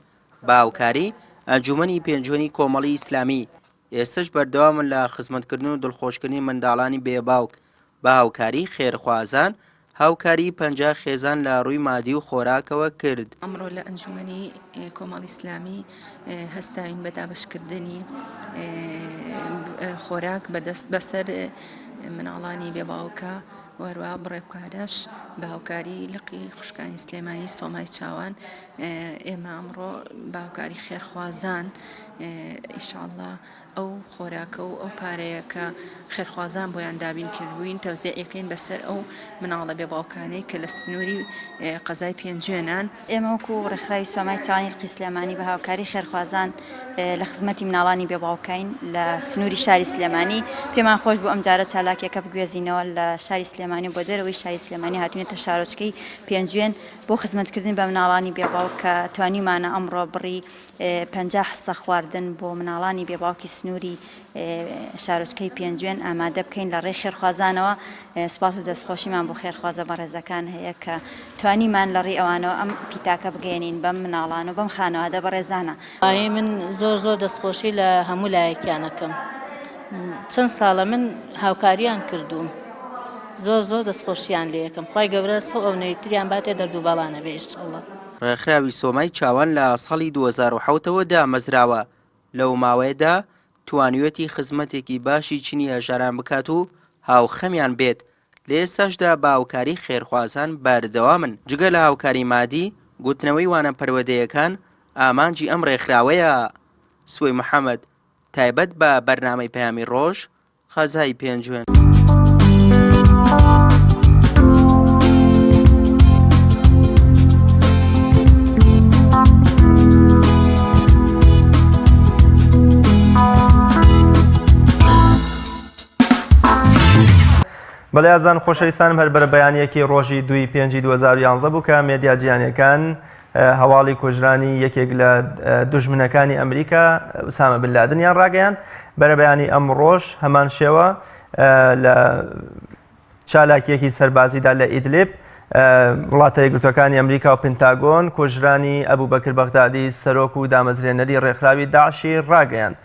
بە هاوکاری ئەنجومەنی پێنجوێنی کۆمەڵی ئیسلامی ئێستەش بەردەوامن لە خزمەتکردن و دڵخۆشکردنی منداڵانی بێ باوک بە هاوکاری خێرخوازان هاوکاری 50 خێزان لە ڕووی مادی و خۆراکەوە کرد. ئەمڕۆ لە ئەنجومەنی کۆمەڵی ئیسلامی هەستاوین بە دابەشکردنی خۆراک بەدەست بەسەر مناڵانی بێ باوکە و هەروەها بڕێ پارەش بە هاوکاری لقی خوشکانی سلێمانی سۆمای چاوان ئێمە ئەمڕۆ بە هاوکاری خێرخوازان ئیشاڵڵا ئەو خۆراکە و ئەو پارەیە کە خێرخوازان بۆیان دابین کردبووین تەوزیعیەکەین بەسەر ئەو مناڵە بێ باوکانەی کە لە سنووری قەزای پێنجوێنان. ئێمە وەکو ڕێکخراوی سۆمای چاوانی لقی سلێمانی بە هاوکاری خێرخوازان لە خزمەتی مناڵانی بێ باوکاین لە سنووری شاری سلێمانی پێمان خۆش بوو ئەمجارە چالاکیەکە بگوێزینەوە لە شاری سلێمانی بۆ دەرەوەی شاری سلێمانی هاتوینەتە شارۆچکەی پێنجوێن بۆ خزمەتکردن بە مناڵانی بێ باوک کە توانیومانە ئەمڕۆ بڕی 50 حسە خواردن بۆ مناڵانی بێ باوکی سنووری شارۆچکەی پێنجوێن ئامادە بکەین لە ڕێی خێرخوازانەوە، سوپاس و دەستخۆشیمان بۆ خێرخوازە بەڕێزەکان هەیە کە توانیمان لە ڕێی ئەوانەوە ئەم پیتاکە بگەیەنین بەم مناڵان و بەم خانەوادە بەڕێزانە. وەڵاهی من زۆر زۆر دەستخۆشی لە هەموو لایەکیان ئەکەم چەند ساڵە من هاوکاریان کردووم زۆر زۆر دەستخۆشیان لێ ئەکەم خوای گەورە سەو ئەونەی تریان باتێ دەردو بەڵا نەبێ ئیشەڵا. ڕێکخراوی سۆمای چاوان لە ساڵی 2007 ەوە دامەزراوە، لەو ماوەیەدا توانیویەتی خزمەتێکی باشی چینی هەژاران بکات و هاوخەمیان بێت، لە ئێستاشدا بە هاوکاری خێرخوازان بەردەوامن، جگە لە هاوکاری مادی، گوتنەوەی وانە پەروەدەیەکان ئامانجی ئەم ڕێکخراوەیە. سوەی محەمەد، تایبەت بە بەرنامەی پەیامی ڕۆژ، قەزای پێنجوێن. بەڵێ ئازان خۆشەویستانم هەر بەرە بەیانیەکی ڕۆژی دوی پێنجی 2011 بوو کە مێدیا جیهانیەکان هەواڵی کوژرانی یەکێک لە دوژمنەکانی ئەمریکا ئوسامە بن لادنیان ڕاگەیاند بەرەبەیانی ئەمڕۆژ هەمان شێوە لە چالاکیەکی سەربازیدا لە ئیدلیب وڵاتە یەکگرتوەکانی ئەمریکا و پنتاگۆن کوژرانی ئەبوو بەکر بەغدادی سەرۆک و دامەزرێنەری ڕێکخراوی داعشی ڕاگەیاند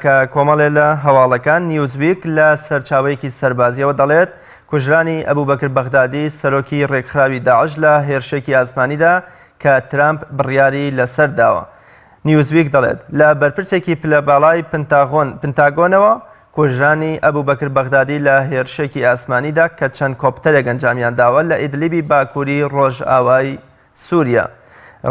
کە کۆمەڵێ لە هەواڵەکان نیوزویک لە سەرچاوەیەکی سەربازیەوە دەڵێت کوژرانی ئەبوبەکر بەغدادی سەرۆکی ڕێکخراوی داعش لە هێرشێکی ئاسمانیدا کە ترامپ بڕیاری لەسەر داوە. نیوزویک دەڵێت لە بەرپرسێکی پلە باڵای پنتاغۆن پنتاگۆنەوە کوژرانی ئەبوبەکر بەغدادی لە هێرشێکی ئاسمانیدا کە چەند کۆپتەرێک ئەنجامیان داوە لە ئیدلیبی باکووری ڕۆژئاوای سووریا.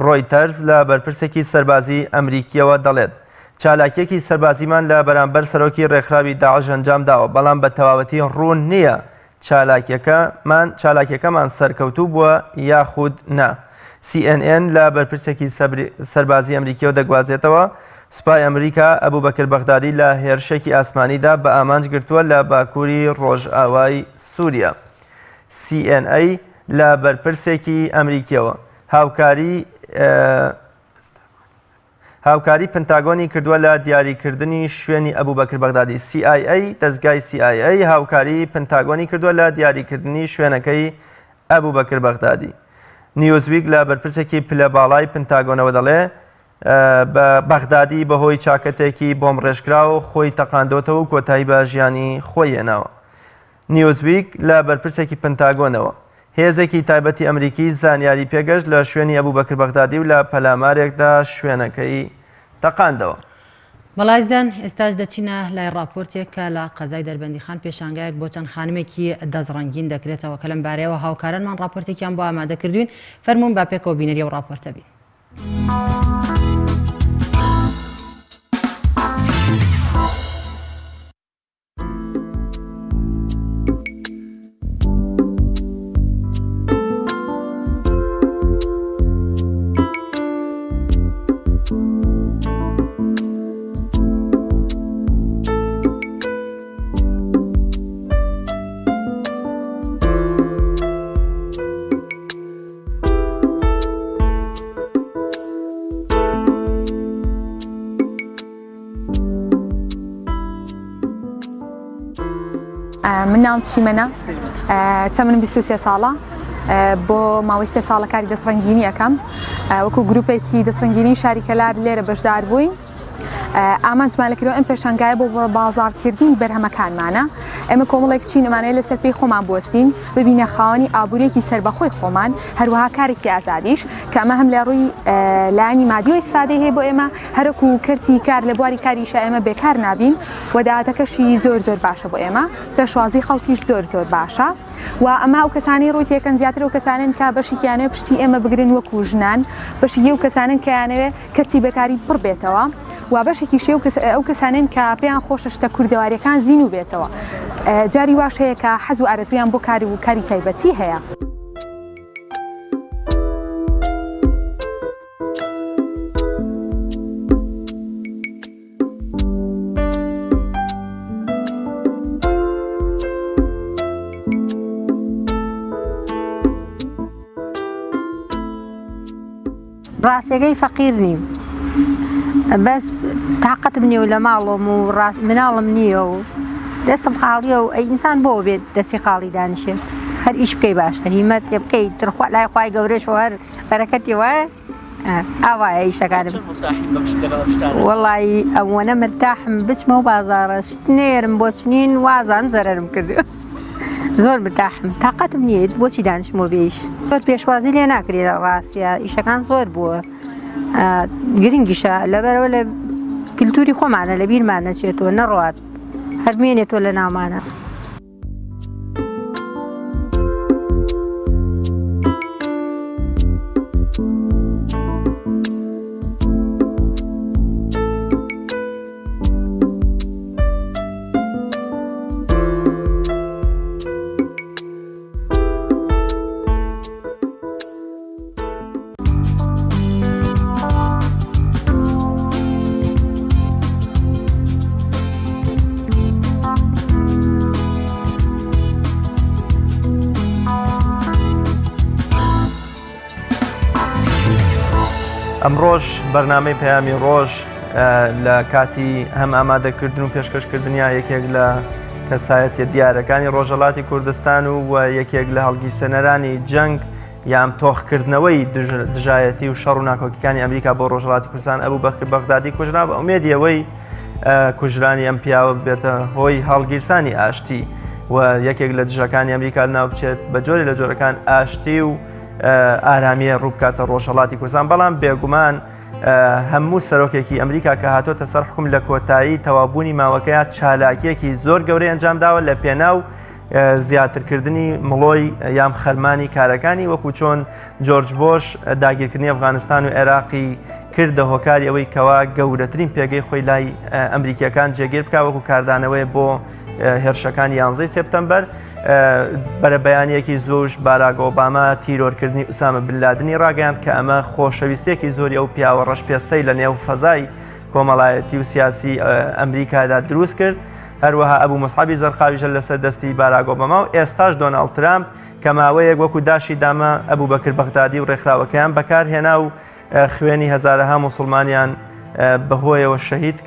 ڕۆیتەرز لە بەرپرسێکی سەربازیی ئەمریکییەوە دەڵێت، چالاکییەکی سەربازیمان لە بەرامبەر سەرۆکی ڕێکخراوی داعش ئەنجامداوە، بەڵام بە تەواوەتی ڕوون نییە چالاکییەکەمان چالاکییەکەمان سەرکەوتوو بووە یاخود نا. سی ئێن ئێن لە بەرپرسێکی سەربازی ئەمریکییەوە دەگوازێتەوە، سوپای ئەمریکا ئەبوبەکر بەغدادی لە هێرشێکی ئاسمانیدا بە ئامانج گرتووە لە باکووری ڕۆژئاوای سووریا. سی ئێن ئەی لە بەرپرسێکی ئەمریکیەوە هاوکاری هاوکاری پنتاگۆنی کردووە لە دیاریکردنی شوێنی ئەبوبەکر بەغدادی CIA دەزگای CIA هاوکاری پنتاگۆنی کردووە لە دیاریکردنی شوێنەکەی ئەبوبەکر بەغدادی نیوزویک لە بەرپرسێکی پلە باڵای پنتاگۆنەوە دەڵێ بە بەغدادی بەهۆی چاکەتێکی بۆمڕێژکراو خۆی تەقاندۆتەوە و کۆتایی بە ژیانی خۆی هێناوە. نیوزویک لە بەرپرسێکی پنتاگۆنەوە، هێزێکی تایبەتی ئەمریکی زانیاری پێگەشت لە شوێنی ئەبوبەکر بەغدادی و لە پەلامارێکدا شوێنەکەی تەقاندەوە. بەڵایزان ئێستاش دەچینە لای ڕاپۆرتێک کە لە قەزای دەربەندیخان پێشانگایەک بۆ چەند خانمێکی دەستڕەنگین دەکرێتەوە کە لەم بارەیەوە هاوکارانمان ڕاپۆرتێکیان بۆ ئامادە کردوین فەرموون با پێکەوە بینەری ئەو ڕاپۆرتە بین. ناوم چیمەنە، تەمەنم 23 ساڵە، بۆ ماوەی سێ ساڵە کاری دەستڕەنگینی ئەکەم. وەکو گروپێکی دەستڕەنگینی شاری کەلار لێرە بەشدار بووین. ئامانجمان لە کردنەوەی ئەم پێشانگایە بۆ بازاڕکردنی بەرهەمەکانمانە. ئێمە کۆمەڵێک چین ئەمانەوێت لەسەر پێی خۆمان بوەستین، ببینە خاوەنی ئابوورییەکی سەربەخۆی خۆمان، هەروەها کارێکی ئازادیش، کە ئەمە هەم لە ڕووی لایەنی مادیەوە ئیسفادەی هەیە بۆ ئێمە، هەرەکو کەرتی کار لە بواری کاریشا ئێمە بێکار نابین و داهاتەکەشی زۆر زۆر باشە بۆ ئێمە، پێشوازی خەڵکیش زۆر زۆر باشە و ئەمە ئەو کەسانەی ڕووی تێکەن زیاتر ئەو کەسانەن کە بەشێکیانەوێ پشتی ئێمە بگرن وەکو ژنان، بەشێکی ئەو کەسانەن کە یانەوێ کەرتی بێکاری پڕ بێتەوە و بەشێکیشی ئەو کەسانەن کە پێیان خۆشە شتە کوردەواریەکان زینوو بێتەوە. جاری واش هەیە کە حەز و ئارەزوویان بۆ کار و کاری تایبەتی هەیە. ڕاستەکەی فەقیر نیم بەس تاقەتم نییە و لە ماڵۆم و ڕاست مناڵم نییە و دەستم خاڵیە و ئەی ئینسان بۆ بێت دەستی خاڵی دانیشێت هەر ئیش بکەی باشە هیمەت تێ بکەی ترخوا لای خوای گەورەش و هەر بەرەکەتی وایە ئاوایە ئیشەکانم وەڵی ئەوەنە مرتاحم بچمەوە بازاڕە شت نێرم بۆ چنین وازان زەرەرم کردو زۆر مرتاحم تاقەتم نییە بۆچی دانیشمەوە بێ ئیش زۆر پێشوازی لێ ناکرێت لە ڕاستە ئیشەکان زۆر بووە گرنگیشە لەبەرەوە لە کللتوری خۆمانە لە بیرمان نەچێتەوە نەڕات هەر بمێنێتەوە لە ناومانە. ئەمڕۆش بەرنامەی پەیامی ڕۆژ لە کاتی هەم ئامادەکردن و پێشکەشکردنیا یەکێک لە کەسایەتیە دیارەکانی ڕۆژهەڵاتی کوردستان و و یەکێک لە هەڵگیرسێنەرانی جەنگ یان تۆخکردنەوەی دژایەتی و شەڕ و ناکۆکیەکانی ئەمریکا بۆ ڕۆژهەڵاتی کوردستان ئەبوو بەکر بەغدادی کوژرا بە ئومێدی ئەوەی کوژرانی ئەم پیاوە ببێتە هۆی هەڵگیرسانی ئاشتی و یەکێک لە دژەکانی ئەمریکا ناو بچێت بە جۆری لە جۆرەکان ئاشتی و ئارامیە ڕووبکاتە ڕۆژهەڵاتی کوردستان بەڵام بێگومان هەموو سەرۆکێکی ئەمریکا کە هاتۆتە سەر حکوم لە کۆتایی تەوابوونی ماوەکەیا چالاکیەکی زۆر گەورەی ئەنجام داوە لە پێناو زیاترکردنی مڵۆی یام خەرمانی کارەکانی وەکو چۆن جۆرج بۆش داگیرکردنی ئەفغانستان و عێراقی کردە هۆکاری ئەوەی کەوا گەورەترین پێگەی خۆی لای ئەمریکیەکان جێگیر بکە وەکو کاردانەوەی بۆ هێرشەکانی یانزەی سێپتەمبەر بەرەبەیانیەکی زۆش باراک ئۆباما تیرۆرکردنی ئوسامە بن لادنی ڕاگەیاند کە ئەمە خۆشەویستیەکی زۆری ئەو پیاوە ڕەشپێستەی لە نێو فەزای کۆمەڵایەتی و سیاسی ئەمریکادا دروست کرد هەروەها ئەبوو مصعبی زەرقاویشە لەسەر دەستی باراک ئۆباما و ئێستاش دۆناڵد ترامپ کە ماوەیەک وەکو داشی دامە ئەبوو بەکر بەغدادی و ڕێکخراوەکەیان بەکارهێنا و خوێنی هەزارەها موسڵمانیان بەهۆیەوە شەهید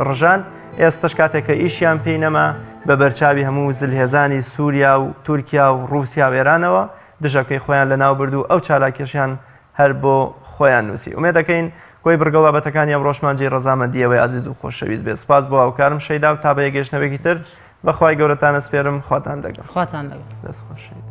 ڕژاند، ئێستەش کاتێک کە ئیشیان پێی نەما بە بەرچاوی هەموو زلهێزانی سووریا و تورکیا و ڕووسیا و ئێرانەوە دژەکەی خۆیان لەناو برد و ئەو چالاکیەشیان هەر بۆ خۆیان نووسی. ئومێد دەکەین کۆی بڕگە و بابەتەکانی ئەمڕۆشمان جێی ڕەزامەندی ئێوەی ئازیز و خۆشەویست بێت. سوپاس بۆ هاوکارم شەیدا و تا بە یەکگەیشتنەوەیەکی تر بە خوای گەورەتان ئەسپێرم. خواتان لەگەڵ. خواتان لەگەڵ. دەست خۆش شەیدا.